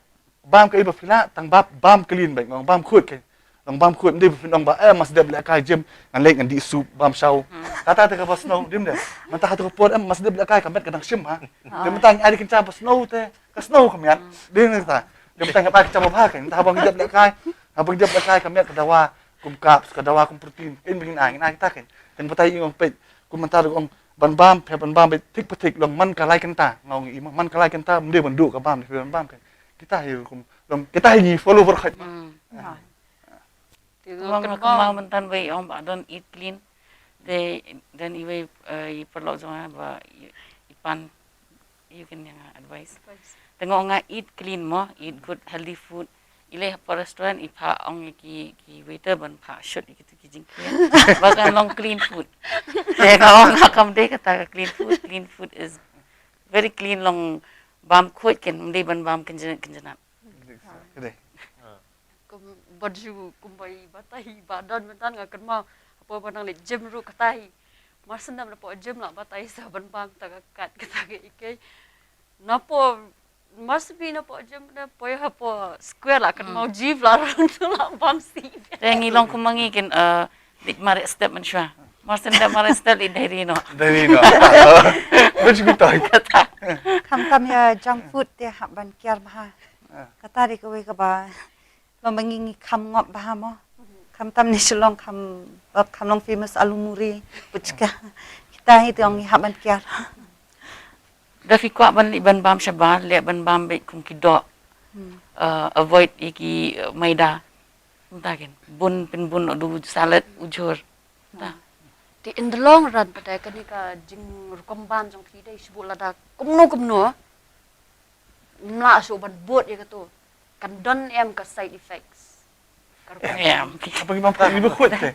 Bam kaei ba phi lah tang ba bam clean beit nga ong bam khut kein. Long bam khut ndei ba phin ong ba eh mas dep lehkai gym ngan leit ngan dih soup bam shaw. Kata te kaba snow dim de. Mynta ha tu ka por em mas dep lehkai ka met ka dang shim ha. Te mynta ngi ai dei kynja ba snow te ka snow ka miat. Dei ne kata. Te mynta ngi ai kynja ba bha kein mynta haba ngi dep lehkai. Haba ngi dep lehkai ka miat ka dawa kum carbs ka dawa kum protein. Kein ba ngin ai ngin ai kita kein. Te mynta i ong peit kum mynta ruh ong ban bam phi ban bam beit thik pa thik long man ka lai kynta nga ong i man ka lai kynta mdei ban duh ka bam phi ban bam kein. Kita hi rukom long kita hi ngi follow baroh. Te long ka bam mynta wei ong ba don eat clean. Te don i wei i paralok jong ba i pan You can, uh, advise. Advice. Te nga ong nga eat clean mo, eat good healthy food. I leit hapoh restaurant i phah ong ïa ki, ki waiter ban phah shoot ïa kitu ki jingkhia. Ba kan long clean food. Te nga ong nga kam dei kata ka clean food. Clean food is very clean, long bam khuid, kan ym dei ban bam kynjynat kynjynat. Ka dei. Kum bad ju kumba i batai ba don mynta nga kynmaw hapoh ba nang leit gym ruh kata hi. Mar shu dep na poh gym lah batai sa ban bam kata ka kat kata ka ikei. Na poh mar shu bi na poh gym na poi hapoh square lah kynmaw gym lah rang tu lah bam si. Te ngi long kum ma ngi kin, eh, leit mareh step mynshuwa. Mar shu dep mareh step leit diary noh. Diary noh. Bad ju kata. Kata. Khamtam ïa junk food te hap ban kiar bha. Kata dei kawei kaba ba ma ngi ngi kham ngop bha mo. Khamtam ne Shillong kham, ba kham long famous alu muri, puchka. Kita hi te ong ngi hap ban kiar. Da phi kwah ban leh ban bam shabar, leh ban bam beit kum ki doh. Hmm. Uh, avoid ïa ki, uh, maida. Kumta kin. Bun pynbun u salad, u jhur. Kumta. Te in the long run pat kane ka jingrukom bam jong phi dei shu buh lada kumno kumno. Ym lah shuh ban bud ïa katu. Kan don em ka side effects. Ka rukom. Em. Apa ngi bam ka ngi ba khuid te.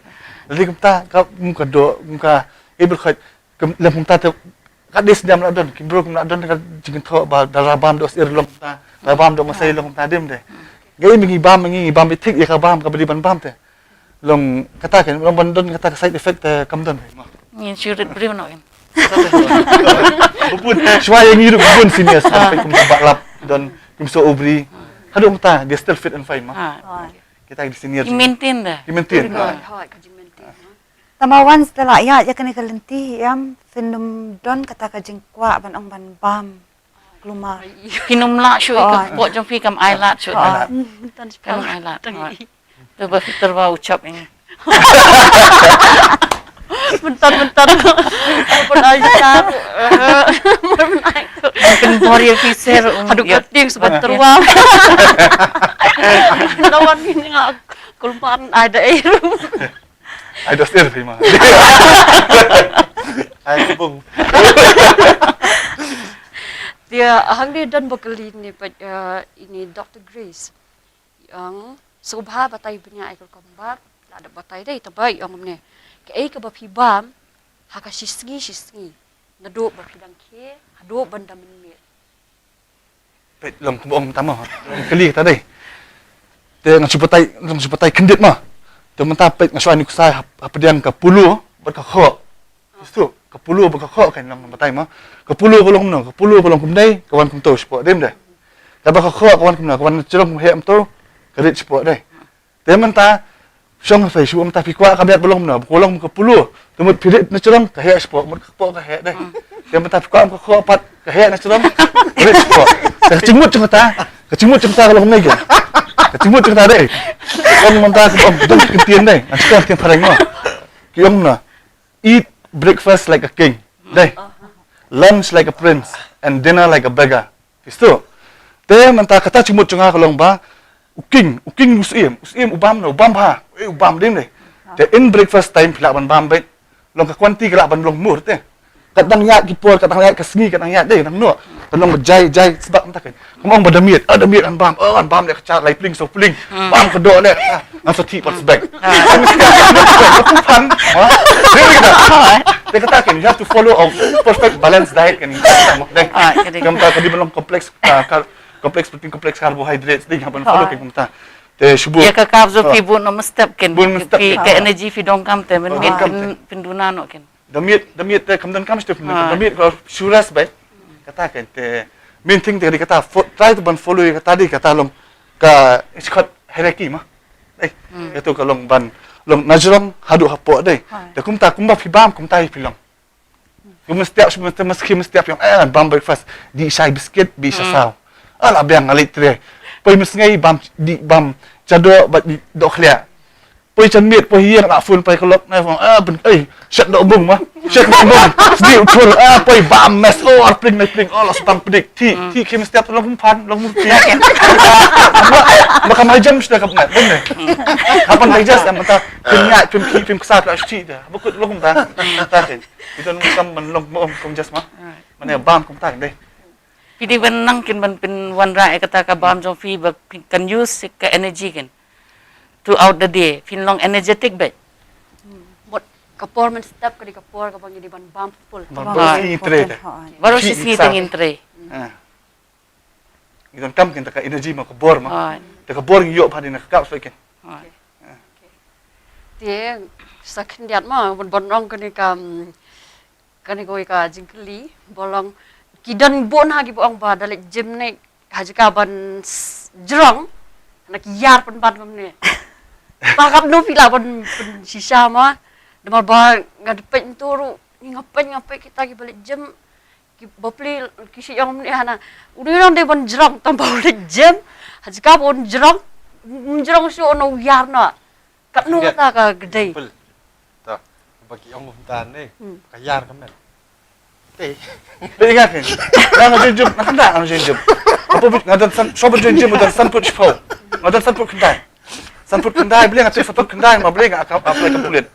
Lada kumta ka, mm, ka doh, mm, ka, eh, ba khuid. Kum, lem kumta te ka dei sdang la don, ki bro kum la don ka jingthoh ba da la bam doh sir long kumta. La bam doh masai long kumta dim de. Ga i ngi bam ngi bam i thik ïa ka bam ka ba dei ban bam te. Long kata kan, long ban don kata ka side effect te kam don. Ngin shu rit briew noh kan. Bun, shuwa ïa ngi ruh bun seniors, ah, kum sa Bah Lap, don kum sa Aubrey. Haduh mynta, they still fit and fine ma. Ah. Kita ki senior. Ki maintain da. Ki maintain. Hoi, hoi, ka jing maintain, ha. Tama once te la ïa, ïa kane ka lynti, em, phin ym don kata ka jingkwah ban ong ban bam. Kulmar. Phin ym lah shuh ïa ka pok jong phi kam ai lad shuh. Ai lad. Kam ai lad. Tang i. Tu ba filter ba u chap ing. Mynta, mynta. Pun ai ta. Mynta bor ïa phi ser. Haduh ka tieng shuh ban terwa. Lawan ni nga kulmar ai da ai. Ai da sir phi ma. Ai bung. Dia hangne don ba kylli ne pat, eh, ine Doctor Grace. Ïa ong sngewbha batai bniah ïa ka rukom bam, la dep batai dei, tang ba ïa ong kumne. Kaei kaba phi bam ha ka shisngi shisngi, naduh ba phi dang khie haduh ban da mynmiet. Peit long kumba ong mynta mo. Kylli kata dei. Te nga shu batai, nga shu batai khyndiat mo. Te mynta peit nga shu ai nuksa ha, hapdeng ka polo bad ka khoh. Istu, ka polo bad ka khoh kan long batai mo. Ka polo ka long kumno, ka polo ka long kumdei, ka wan kumto shapoh, dei ym dei? Kaba ka khoh ka wan kumno, ka wan na jrong, ka heh kumto, ka rit shapoh, dei? Te mynta shong ha phi shu mynta phi kwah ka miat ba long kumno, ba ka long ka polo, te mut phi rit na jrong, ka heh shapoh, mut ka khoh ka heh, dei? Te mynta phi kwah ka khoh pat, ka heh na jrong, ka rit shapoh. Te ka jingmut jong kata, ka jingmut jong kata ka long kumne, ka jingmut jong kata, dei? Long mynta ka long, dong ka ktien, dei? Ngan shu ktien phareng mo. Ki ong kumno. Eat breakfast like a king. Dei. Lunch like a prince. And dinner like a beggar. Istu. Te mynta kata jingmut jong nga ka long ba u king, u king u syiem, u syiem u bam na, u bam bha. Eh, u bam dei ne. Te in breakfast time phi lah ban bam beit. Long ka kwanti ka lah ban long mur te. Kat dang ïaid ki por, kat dang ïaid ka sngi, kat dang ïaid dei nang noh. Ka long ba jai, jai sbak mynta ka. Kum ong ba da miet, ah, da miet ngan bam, oh, ngan bam leh ka cha lai pling saw pling. Bam ka doh leh, ah, ngan sa thih pat sbek. Kum phan, ha? Dei kata. Dei kata kan, you have to follow a perfect balanced diet kan. Kam ta ka dei ban long complex, ah, car-, complex protein, complex carbohydrates, dei ban follow kan kumta. Te shu buh. Ïa ka carbs phi buh noh mynstep kan. Buh mynstep. Phi ka energy phi donkam te mynmiet pynduna noh kan. Da miet, da miet te kam donkam shu, da miet ka shu rest beit. Kata kan te main thing te dei kata fo-, try to ban follow ïa kata dei kata long ka, it's called hierarchy ma. Eh, ïa tu ka long ban, long na jrong haduh hapoh dei. Te kumta kumba phi bam kumta phi long. Kum mynstep shu mynstep, mynstep ïong, eh, bam breakfast, dih shai biscuit, dih sha saw. Ah, la biang nga leit tre. Poi mynsngi bam, dih bam cha doh bad dih doh khlieh. Poi janmiet, poi ïing, la phone poi ka lok, na phone, ah, pyn, eh, shet doh bung ma. Shet doh bung. Sdih u thul, ah, poi bam mess, oh, ar pling, na pling, oh, la sbang pdik. Thih, thih khie mynstep, long kum phan, long kum phan. Ma kam high jump sdeh ka pynat, bun ne. Hapan digest, em, mynta, pyn ïaid, pyn khih, pyn ksat, la sdih dah. Ba kut long kum ta. Ta kan. Kita nung kam man long kum, kum just ma. Mane bam kum ta kan dei. Phi dei ban nang kin ban pynwanrah ïa kata ka bam jong phi ba phin kan use ka energy kin throughout the day. Phin long energetic bad. Mut ka por mynstep ka dei ka por kaba ngi dei ban bam full. Ba ba ngi trei te. Baroh shi sngi te ngin trei. Ngi donkam kin ta ka energy ma ka bor ma. Te ka bor ngi ïoh bha dei na ka kap soi kin. Te sa khyndiat ma ban ban ong kane ka kane kawei ka jingkylli ba long ki don bun ha ki ba ong ba da leit gym ne ha jaka ban jrong na ki ïar pynban kumne. Ta katno phi lah ban pynshisha ma namar ba nga da peit ntu ruh ngi nga peit nga peit kita ki ba leit gym ki bapli ki shi ong mne hana uni nang dei ban jrong tang ba u leit gym ha jaka ban jrong jrong shu na u ïar na katno kata ka dei. Ta ba ki ong kumta ne ka ïar ka men. Te Te nga kin. Nga nga jin jim na kanda nga jin jim. Apa bit nga dan san sobat jin jim dan san put shpau. Nga dan san put kendai. San put kendai beli nga te san put kendai ma beli nga aka apply ka pulit.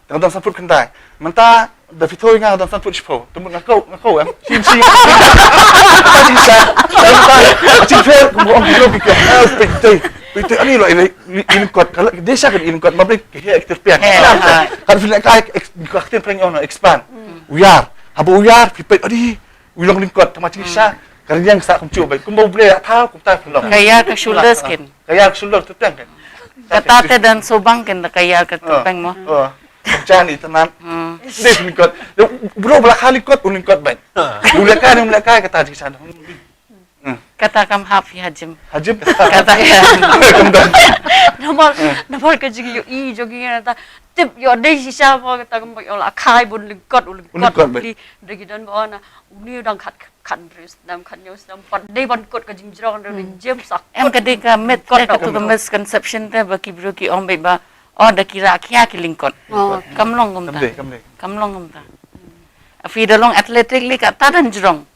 Nga dan san put kendai. Menta da fitoi nga dan san put shpau. Tumut nga kau nga kau em. Shin shin. Shin shin. Shin shin. Shin shin. Kum ong kilo kikyo. Pete. Pete ani lo ini ilingkot kala desa kan ilingkot ma beli ke hia ektir pian. Kan fil kai ka ktir peng ono expand. Uyar. Haba uyar pipet adi. Wilong lingkot tama chisha. Kariang sa kum chu bai kum bau ble tha kum ta phelong. Kaya ka shoulders kin. Kaya ka shoulders tu teng kin. Kata te dan sobang kin da kaya ka tepeng mo. Oh. Jani tenan. Dei lingkot. Bro bla khali kot un lingkot bai. Ule kai ule kai kata chisha. Kata kam hap hi hajim. Hajim. Kata ya. Namar namar ka jing yo i jogi na ta tip yo dei shisha mo kata kam bai ola khai bun lingkot un lingkot. Dagi dan ba ona uni dang khat khat ris dam khat nyos dam pat dei ban kot ka jingjrong dei jim sak. Em ka dei ka met kot ka tu ka misconception te ba ki bru ki ong bai ba oh da ki ra khia ki lingkot. Kam long kumta. Kam long kumta. Afi da long athletic li ka ta dan jrong.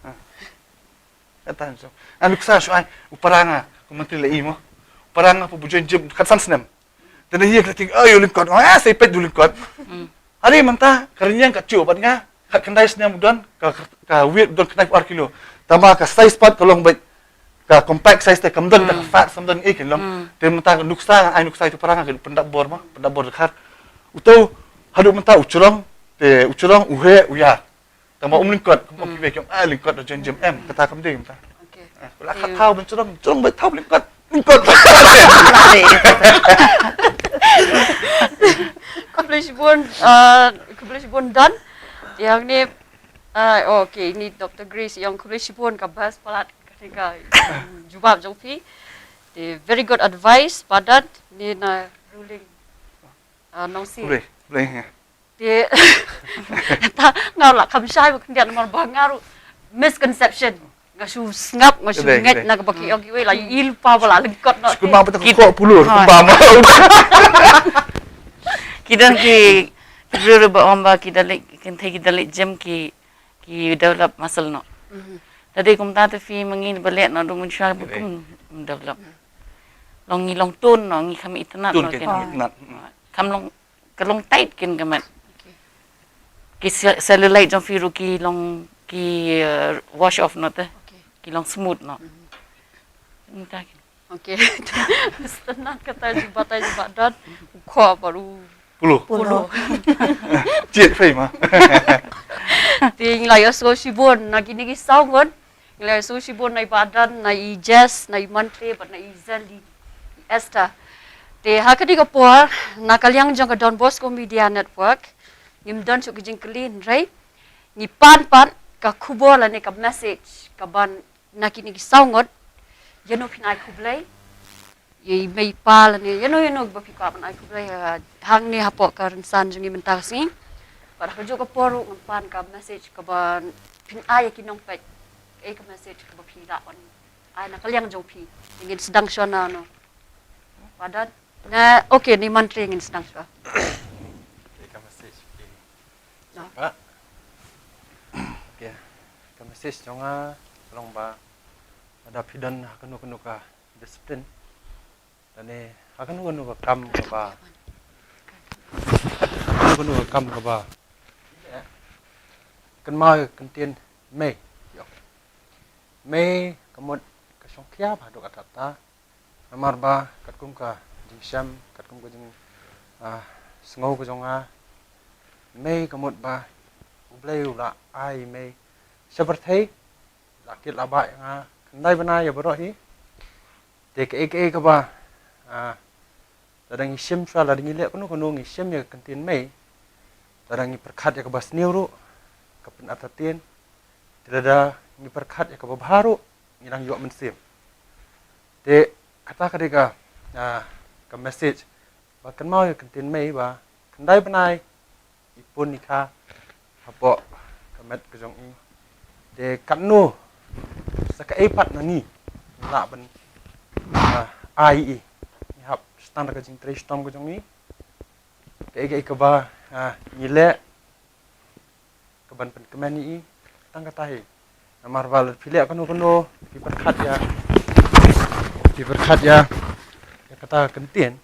Atan so. An luksa shu ai u paranga ku mantri la imo. Paranga pu bujoin jim kat san snem. Tena hiya kata ting ayo lingkot. Ah sai pet du lingkot. Hari manta karinyang kat chu bat nga kat kandai snem don ka ka wit don kandai ar kilo. Tama ka size pat ka long bai ka compact size te kam don ka fat sam don ik long. Te manta luksa ai luksa itu paranga ka pendap bor ma pendap bor khar. Uto hadu manta uchrong te uchrong uhe uya. Tang ba um lyngkot kum ong kiwei ki ong ah lyngkot da jon jem em kata kam dei kumta. Okay. Kula khat thaw ban chrong chrong bai thaw lyngkot lyngkot. Khublei shibun, ah, khublei shibun Dan. Yang ni, ah, okay, ni Doctor Grace yang khublei shibun ka best palat ka jubab jong phi. The very good advice padat ni na ruling. Ah, nong si. Khublei, khublei. Te ta nga la kham shai ba khyndiat namar ba nga ru misconception. Nga shu sngap nga shu ngeit na ka ba ki ong kiwei la i lypa ba la lyngkot noh. Shu kumba ba ta ko pulur kumba ma. Ki don ki ki bru ba ong ba ki da leh ki thei ki da leh gym ki ki develop muscle noh. Te dei kumta te phi ma ngi ba leh noh du mynshuwa ba kum develop. Long ngi long tone noh ngi kham itynnad noh. Kam long ka long tight kin ka mat. Ki cellulite jong phi ruh ki long ki wash off noh te. Ki long smooth noh. Nta kin. Okay. Sternat kata jubab tai jubab dan. Khwa baru. Pulu. Pulu. Cik fai ma. Ting la yosko shibun na kini ki saungon. Ngi la ïa sngewsih bun na i Bah Don, na i Jess, na i Mantri bad na i Zali, i Esther. Te ha kane ka por na ka liang jong ka Don Bosco Media Network ngim don shuh ka jingkylli hynrei ngi pan pat ka khubor lane ka message ka ban na kine ki saw ngut. Ïa no phin ai khublei ïa i mei i pa lane ïa no ïa no ba phi kwah ban ai khublei hangne hapoh ka rynsan jong ngi mynta ka sngi. Bad ha kajuh ka por ruh ngan pan ka message kaba phin ai ïa ki nongpeit. Kaei ka message kaba phi lah ban ai na ka liang jong phi? Ngin sdang shuwa na no. Padan na okay ni Mantri ngin sdang shuwa. Ka message ki. Ba. Okay. Ka message jong nga long ba lada phi don ha kano kano ka discipline. Lane ha kano kano ka kam kaba, ha kano kano ka kam kaba kynmaw ïa ka ktien mei. Mei ka mut ka shongkhia bha haduh katta katta. Namar ba katkum ka jingshem, katkum ka jing, ah, sngew ka jong nga, mei ka mut ba U Blei u la ai mei sha pyrthei, la kit la bah ïa nga khyndai bnai ïa baroh hi. Te kaei kaei kaba, ah, lada ngi shim shuwa, lada ngi leh kano kano ngi shim ïa ka ktien mei, lada ngi pyrkhat ïa kaba sniew ruh ka pynartatien. Te lada ngi pyrkhat ïa kaba bha ruh ngi nang ïoh mynsiem. Te kata ka dei ka, ah, ka message ba kynmaw ïa ka ktien mei ba khyndai bnai i pun i kha hapoh ka met ka jong i. Te katno sa kaei pat na ngi ngi lah ban, ah, ai i, ngi hap sdang da ka jingtrei shitom ka jong i. Kaei kaei kaba, ah, ngi leh kaban pynkmen ïa i, tang kata hi. Namar ba lada phi leh kano kano phi pyrkhat ïa, phi pyrkhat ïa ïa kata ka ktien,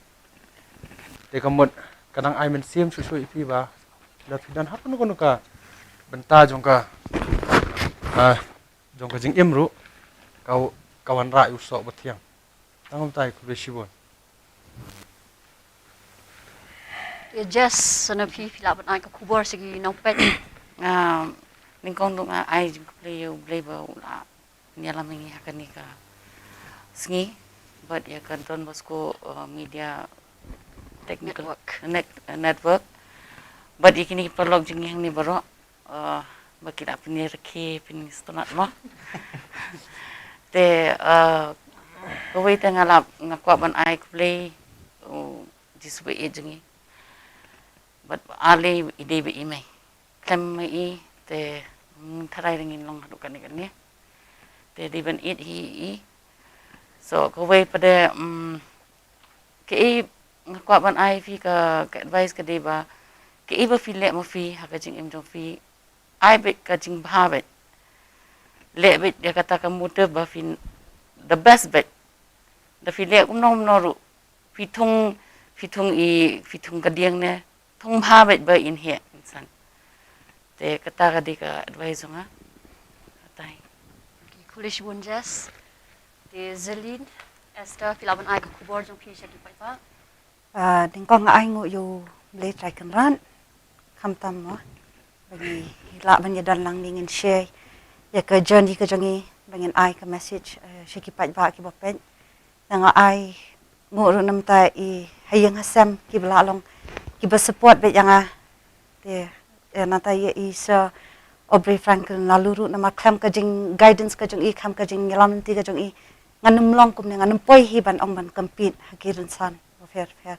te ka mut ka dang ai mynsiem shuh shuh ïa phi ba lada phi don ha kano kano ka bynta jong ka, ah, jong ka jingim ruh, ka, ka wanrah ïa u soh ba thiang. Tang kumta, khublei shibun. Ïa Jess, sa na phi, phi lah ban ai ka khubor sha ki nongpeit. Ah, nyngkong ruh nga ai jingkhublei ïa U Blei ba u la ïalam ïa ngi ha kane ka sngi bad ïa ka Don Bosco, uh, Media Technical Network. Net-, uh, Network. Bad ïa kine ki paralok jong ngi hangne baroh, uh, ba ki la pynïarakhe, pynïasngewtynnat mo. Te, uh, kawei te nga la, nga kwah ban ai khublei, uh, jisu ba ïeit jong ngi. Bad ba ale i dei ba i mei. Khlem ma i te, mm, tharai ngin long haduh kane kane. Te dei ban ïeit hi i. So kawei pat de, mm, kaei nga kwah ban ai phi ka, ka advice ka dei ba kaei ba phi leh ma phi ha ka jingim jong phi, ai beit ka jingbha beit. Leh beit ïa kata ka motive ba phi the best beit. Da phi leh kumno kumno ruh, phi thung, phi thung i, phi thung ka dieng ne, thung bha beit ba in heh insan. Te kata ka dei ka advice jong nga. Kata hi. Okay, khublei shibun Jess. Te Zelin, Esther, phi lah ban ai ka khubor jong phi sha ki paidbah. Ah, nyngkong nga ai nguh ïa U Blei Trai Kynrad khamtam mo ba ngi lah ban ïadon lang, ngin share ïa ka journey ka jong ngi, ba ngin ai ka message, eh, sha ki paidbah kiba peit. Te nga ai nguh ruh na bynta i ha ïing ha sem kiba la long kiba support beit ïa nga. Te, eh, nangta ïa i Sir Aubrey Franklin Laloo ruh, namar khlem ka jing guidance ka jong i, khlem ka jingïalam lynti ka jong i, ngan ym long kumne, ngan ym poi hi ban ong ban compete ha ki rynsan bapher bapher.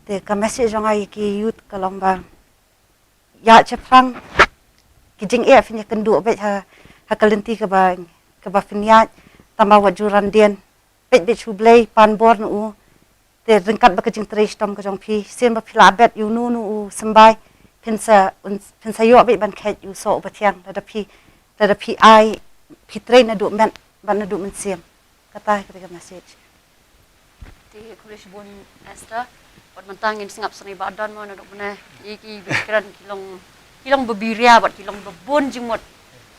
Te ka message jong nga ïa ki youth ka long ba ïa shaphrang ki jingeh phin ïakynduh beit ha, ha ka lynti kaba, kaba phin ïaid, tangba wat ju ran dien, peit beit sha U Blei, pan bor na u. Te ryngkat bad ka jingtrei shitom ka jong phi, sien ba phi la bet ïa uno uno u symbai, phin sa, un, phin sa ïoh beit ban kheit ïa u soh uba thiang, lada phi, lada phi ai, phi trei naduh met bad naduh mynsiem. Kata hi ka message. Te khublei shibun Esther. Bad mynta ngin sngap sa na i Bah Don mo, naduh mynne ïa ki ba kren ki long, ki long ba biria bad ki long ba bun jingmut.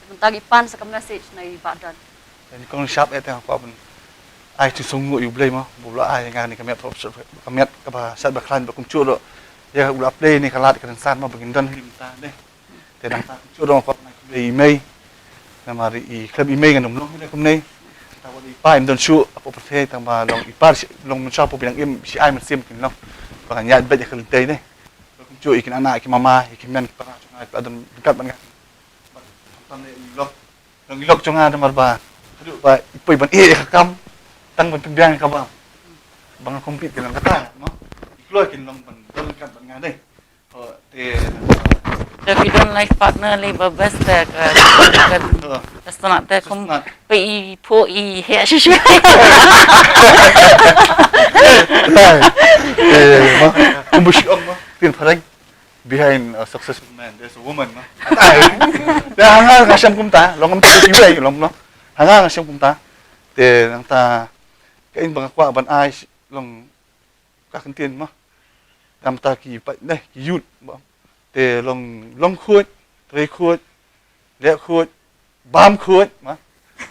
Mynta ngi pan sa ka message na i Bah Don. Te nyngkong shap eh te nga kwah ban ai jingsngewnguh ïa U Blei mo, ba u la ai ïa nga kane ka met, ka met kaba shat ba khlaiñ, ba kumjuh ruh ïa u la plie ïa kane ka lad ka rynsan mo ba ngin don hi mynta ne. Te nangta kumjuh ruh nga kwah ban ai khublei ïa i mei. Namar i khlem i mei ngan ym long hi ne kumne. Tangba wat i pa im don shuh hapoh pyrthei, tangba long i pa, long mynshuwa hapoh bneng im, shi ai mynsiem kin long ba ngan ïaid beit ïa ka lynti ne. Kumjuh ïa ki nana, ïa ki mama, ïa ki hynmen ki para jong nga, ki ba don ryngkat bad nga. Bad khamtam ne i lok, long i lok jong nga namar ba haduh ba i poi ban ïeh ïa ka kam, tang ban pynbiang ïa ka bam, ba nga compete te long kata mo. I kloi kin long ban don ryngkat bad nga ne. Oh, te, te phi don life partner lei ba best te ka, ka, oh, ka sngewtynnat te kum sngewtynnat. Peit i phuh i heh shisha. Te mo, kum ba shi ong mo, ktien phareng, behind a successful man there's a woman mo. Te ha nga nga shem kumta, long kumta iwei long mo. Ha nga nga shem kumta. Te nangta kaei ba nga kwah ban ai long ka ktien mo. Namta ki paid ne, ki youth mo. Te long, long khuid, trei khuid, leh khuid, bam khuid mo.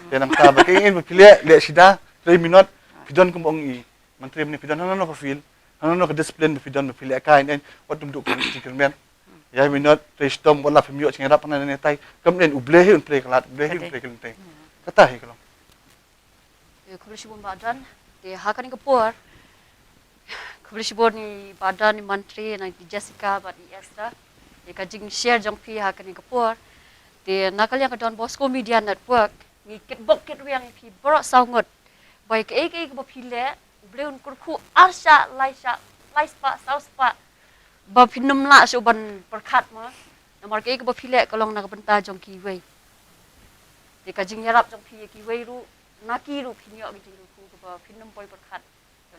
Te nangta ba ka ïing ba phi leh, leh shisha, trei minot, phi don kumba ong i Mantri mynne phi don hangno ka field, hangno ka discipline ba phi don ba phi leh kai ne, wat ym duh ka jingkyrmen. Ïa minot, trei shitom, wat la phim ïoh jingïarap na ne tai, kam nen U Blei hi un pynlong ka lad, U Blei hi un pynlong ka lynti. Kata hi ka long. Te khublei shibun Bah Don, te ha kane ka por, khublei shibun i Bah Don, i Mantri, na i Jessica bad i Esther. Ïa ka jingshare jong phi ha kane ka por. Te na ka liang ka Don Bosco Media Network, ngi kitbok kitrwiang ïa phi baroh saw ngut. Ba ïa kaei kaei kaba phi leh, U Blei un kyrkhu ar shah, lai shah, lai spah, saw spah. Ba phin ym lah shuh ban pyrkhat mo. Namar kaei kaba phi leh ka long na ka bynta jong kiwei. Te ka jingïarap jong phi ïa kiwei ruh, na ki ruh phin ïoh ka jingkyrkhu kaba phin ym poi pyrkhat.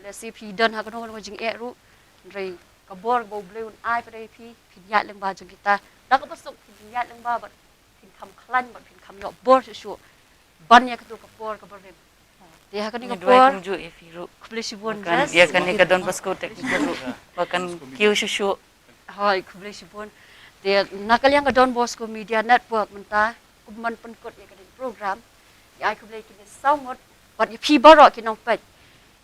Lehse phi don ha kano kano ka jingeh ruh, hynrei ka bor kaba U Blei un ai pat ïa phi, phin ïaid lyngba jong kita. Da kaba suk phin ïaid lyngba bad phin kham khlaiñ bad phin kham ïoh bor shuh shuh. Ban ïa kato ka por kaba rim. Te ha kane ka por. Ngi duwai kumjuh ïa phi ruh. Khublei shibun, Jess. Ïa kane ka Don Bosco Technical ruh. Ba kan kiew shuh shuh. Hooid, khublei shibun. Te na ka liang ka Don Bosco Media Network mynta, kum ban pynkut ïa kane ka program. Ngi ai khublei kine saw ngut, bad ïa phi baroh ki nongpeit.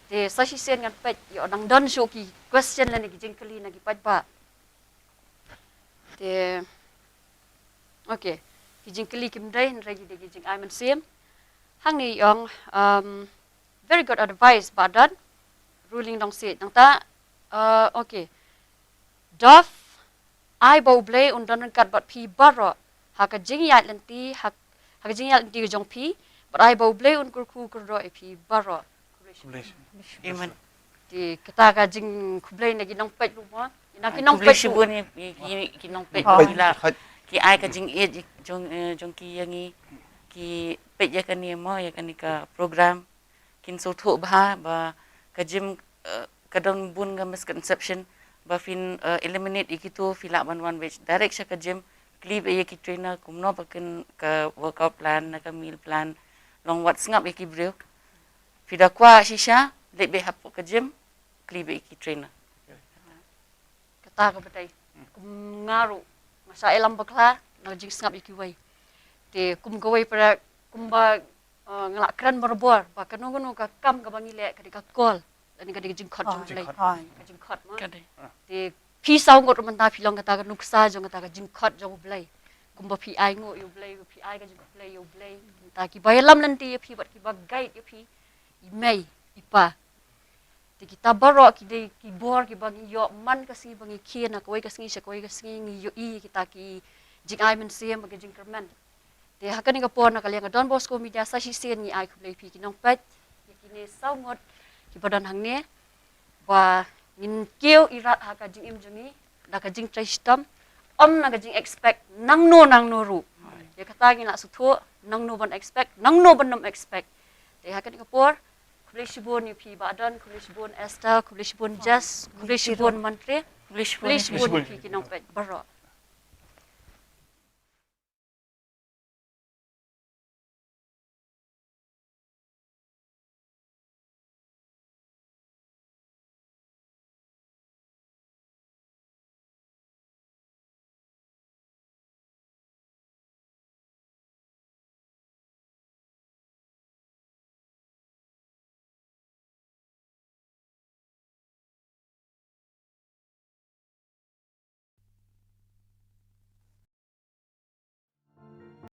Te sa shisien ngan peit ïa u dang don shuh ki question lane ki jingkylli na ki paidbah. Te, okay. Ki jingkylli kim dei, hynrei ki dei ki jingai mynsiem. Hangne i ong, um, very good advice, Bah Don. Ruling Dongsiej. Nangta, uh, okay. Dof, ai ba U Blei un don ryngkat bad phi baroh. Ha ka jingïaid lynti, ha, ha ka jingïaid lynti ka jong phi, bad ai ba U Blei un kyrkhu kyrdoh ïa phi baroh. Khublei shibun. Amen. Te kata ka jingkhublei na ki nongpeit ruh mo. Na ki nongpeit ruh. Khublei shibun ïa ki, ki, ki nongpeit ruh la. Ki ai ka jingïeit jong, eh, jong ki ïa ngi. Ki peit ïa kane mo, ïa kane ka program. Kin sngewthuh bha ba ka gym, eh, ka don bun ka misconception ba phin, eh, eliminate ïa kito phi lah ban wan beit direct sha ka gym, kylli beit ïa ki trainer kumno ba kin ka workout plan na ka meal plan, long wat sngap ïa ki briew. Phi da kwah shisha leit beit hapoh ka gym, kylli beit ïa ki trainer. Kata ka batai. Kum nga ruh nga shah ïalam bakla na ka jingsngap ïa kiwei. Te kum kawei para kumba, uh, nga la kren barabor ba kano kano ka kam kaba ngi leh ka dei ka call. Lane ka dei ka jingkhot jong U Blei. Ka jingkhot mo. Te phi saw ngut ruh mynta phi long kata ka nuksa jong kata ka jingkhot jong U Blei. Kumba phi ai nguh ïa U Blei, phi ai ka jingkhublei ïa U Blei. Mynta kiba ïalam lynti ïa phi bad kiba guide ïa phi, i mei, i pa. Te kita baroh ki dei ki bor kiba ngi ïoh man ka sngi ba ngi khie na kawei ka sngi sha kawei ka sngi, ngi ïohi kita ki jingai mynsiem bad ki jingkyrmen. Te ha kane ka por na ka liang ka Don Bosco Media sa shisien ngi ai khublei ïa phi ki nongpeit, ïa kine saw ngut kiba don hangne, ba ngin kiew irat ha ka jingim jong ngi da ka jingtrei shitom, ym na ka jingexpect nangno nangno ruh. Ïa kata ngi la sngewthuh nangno ban expect, nangno ban ym expect. Te ha kane ka por, khublei shibun ïa phi Bah Don, khublei shibun Esther, khublei shibun Jess, khublei shibun Mantri, khublei shibun ïa phi ki nongpeit baroh.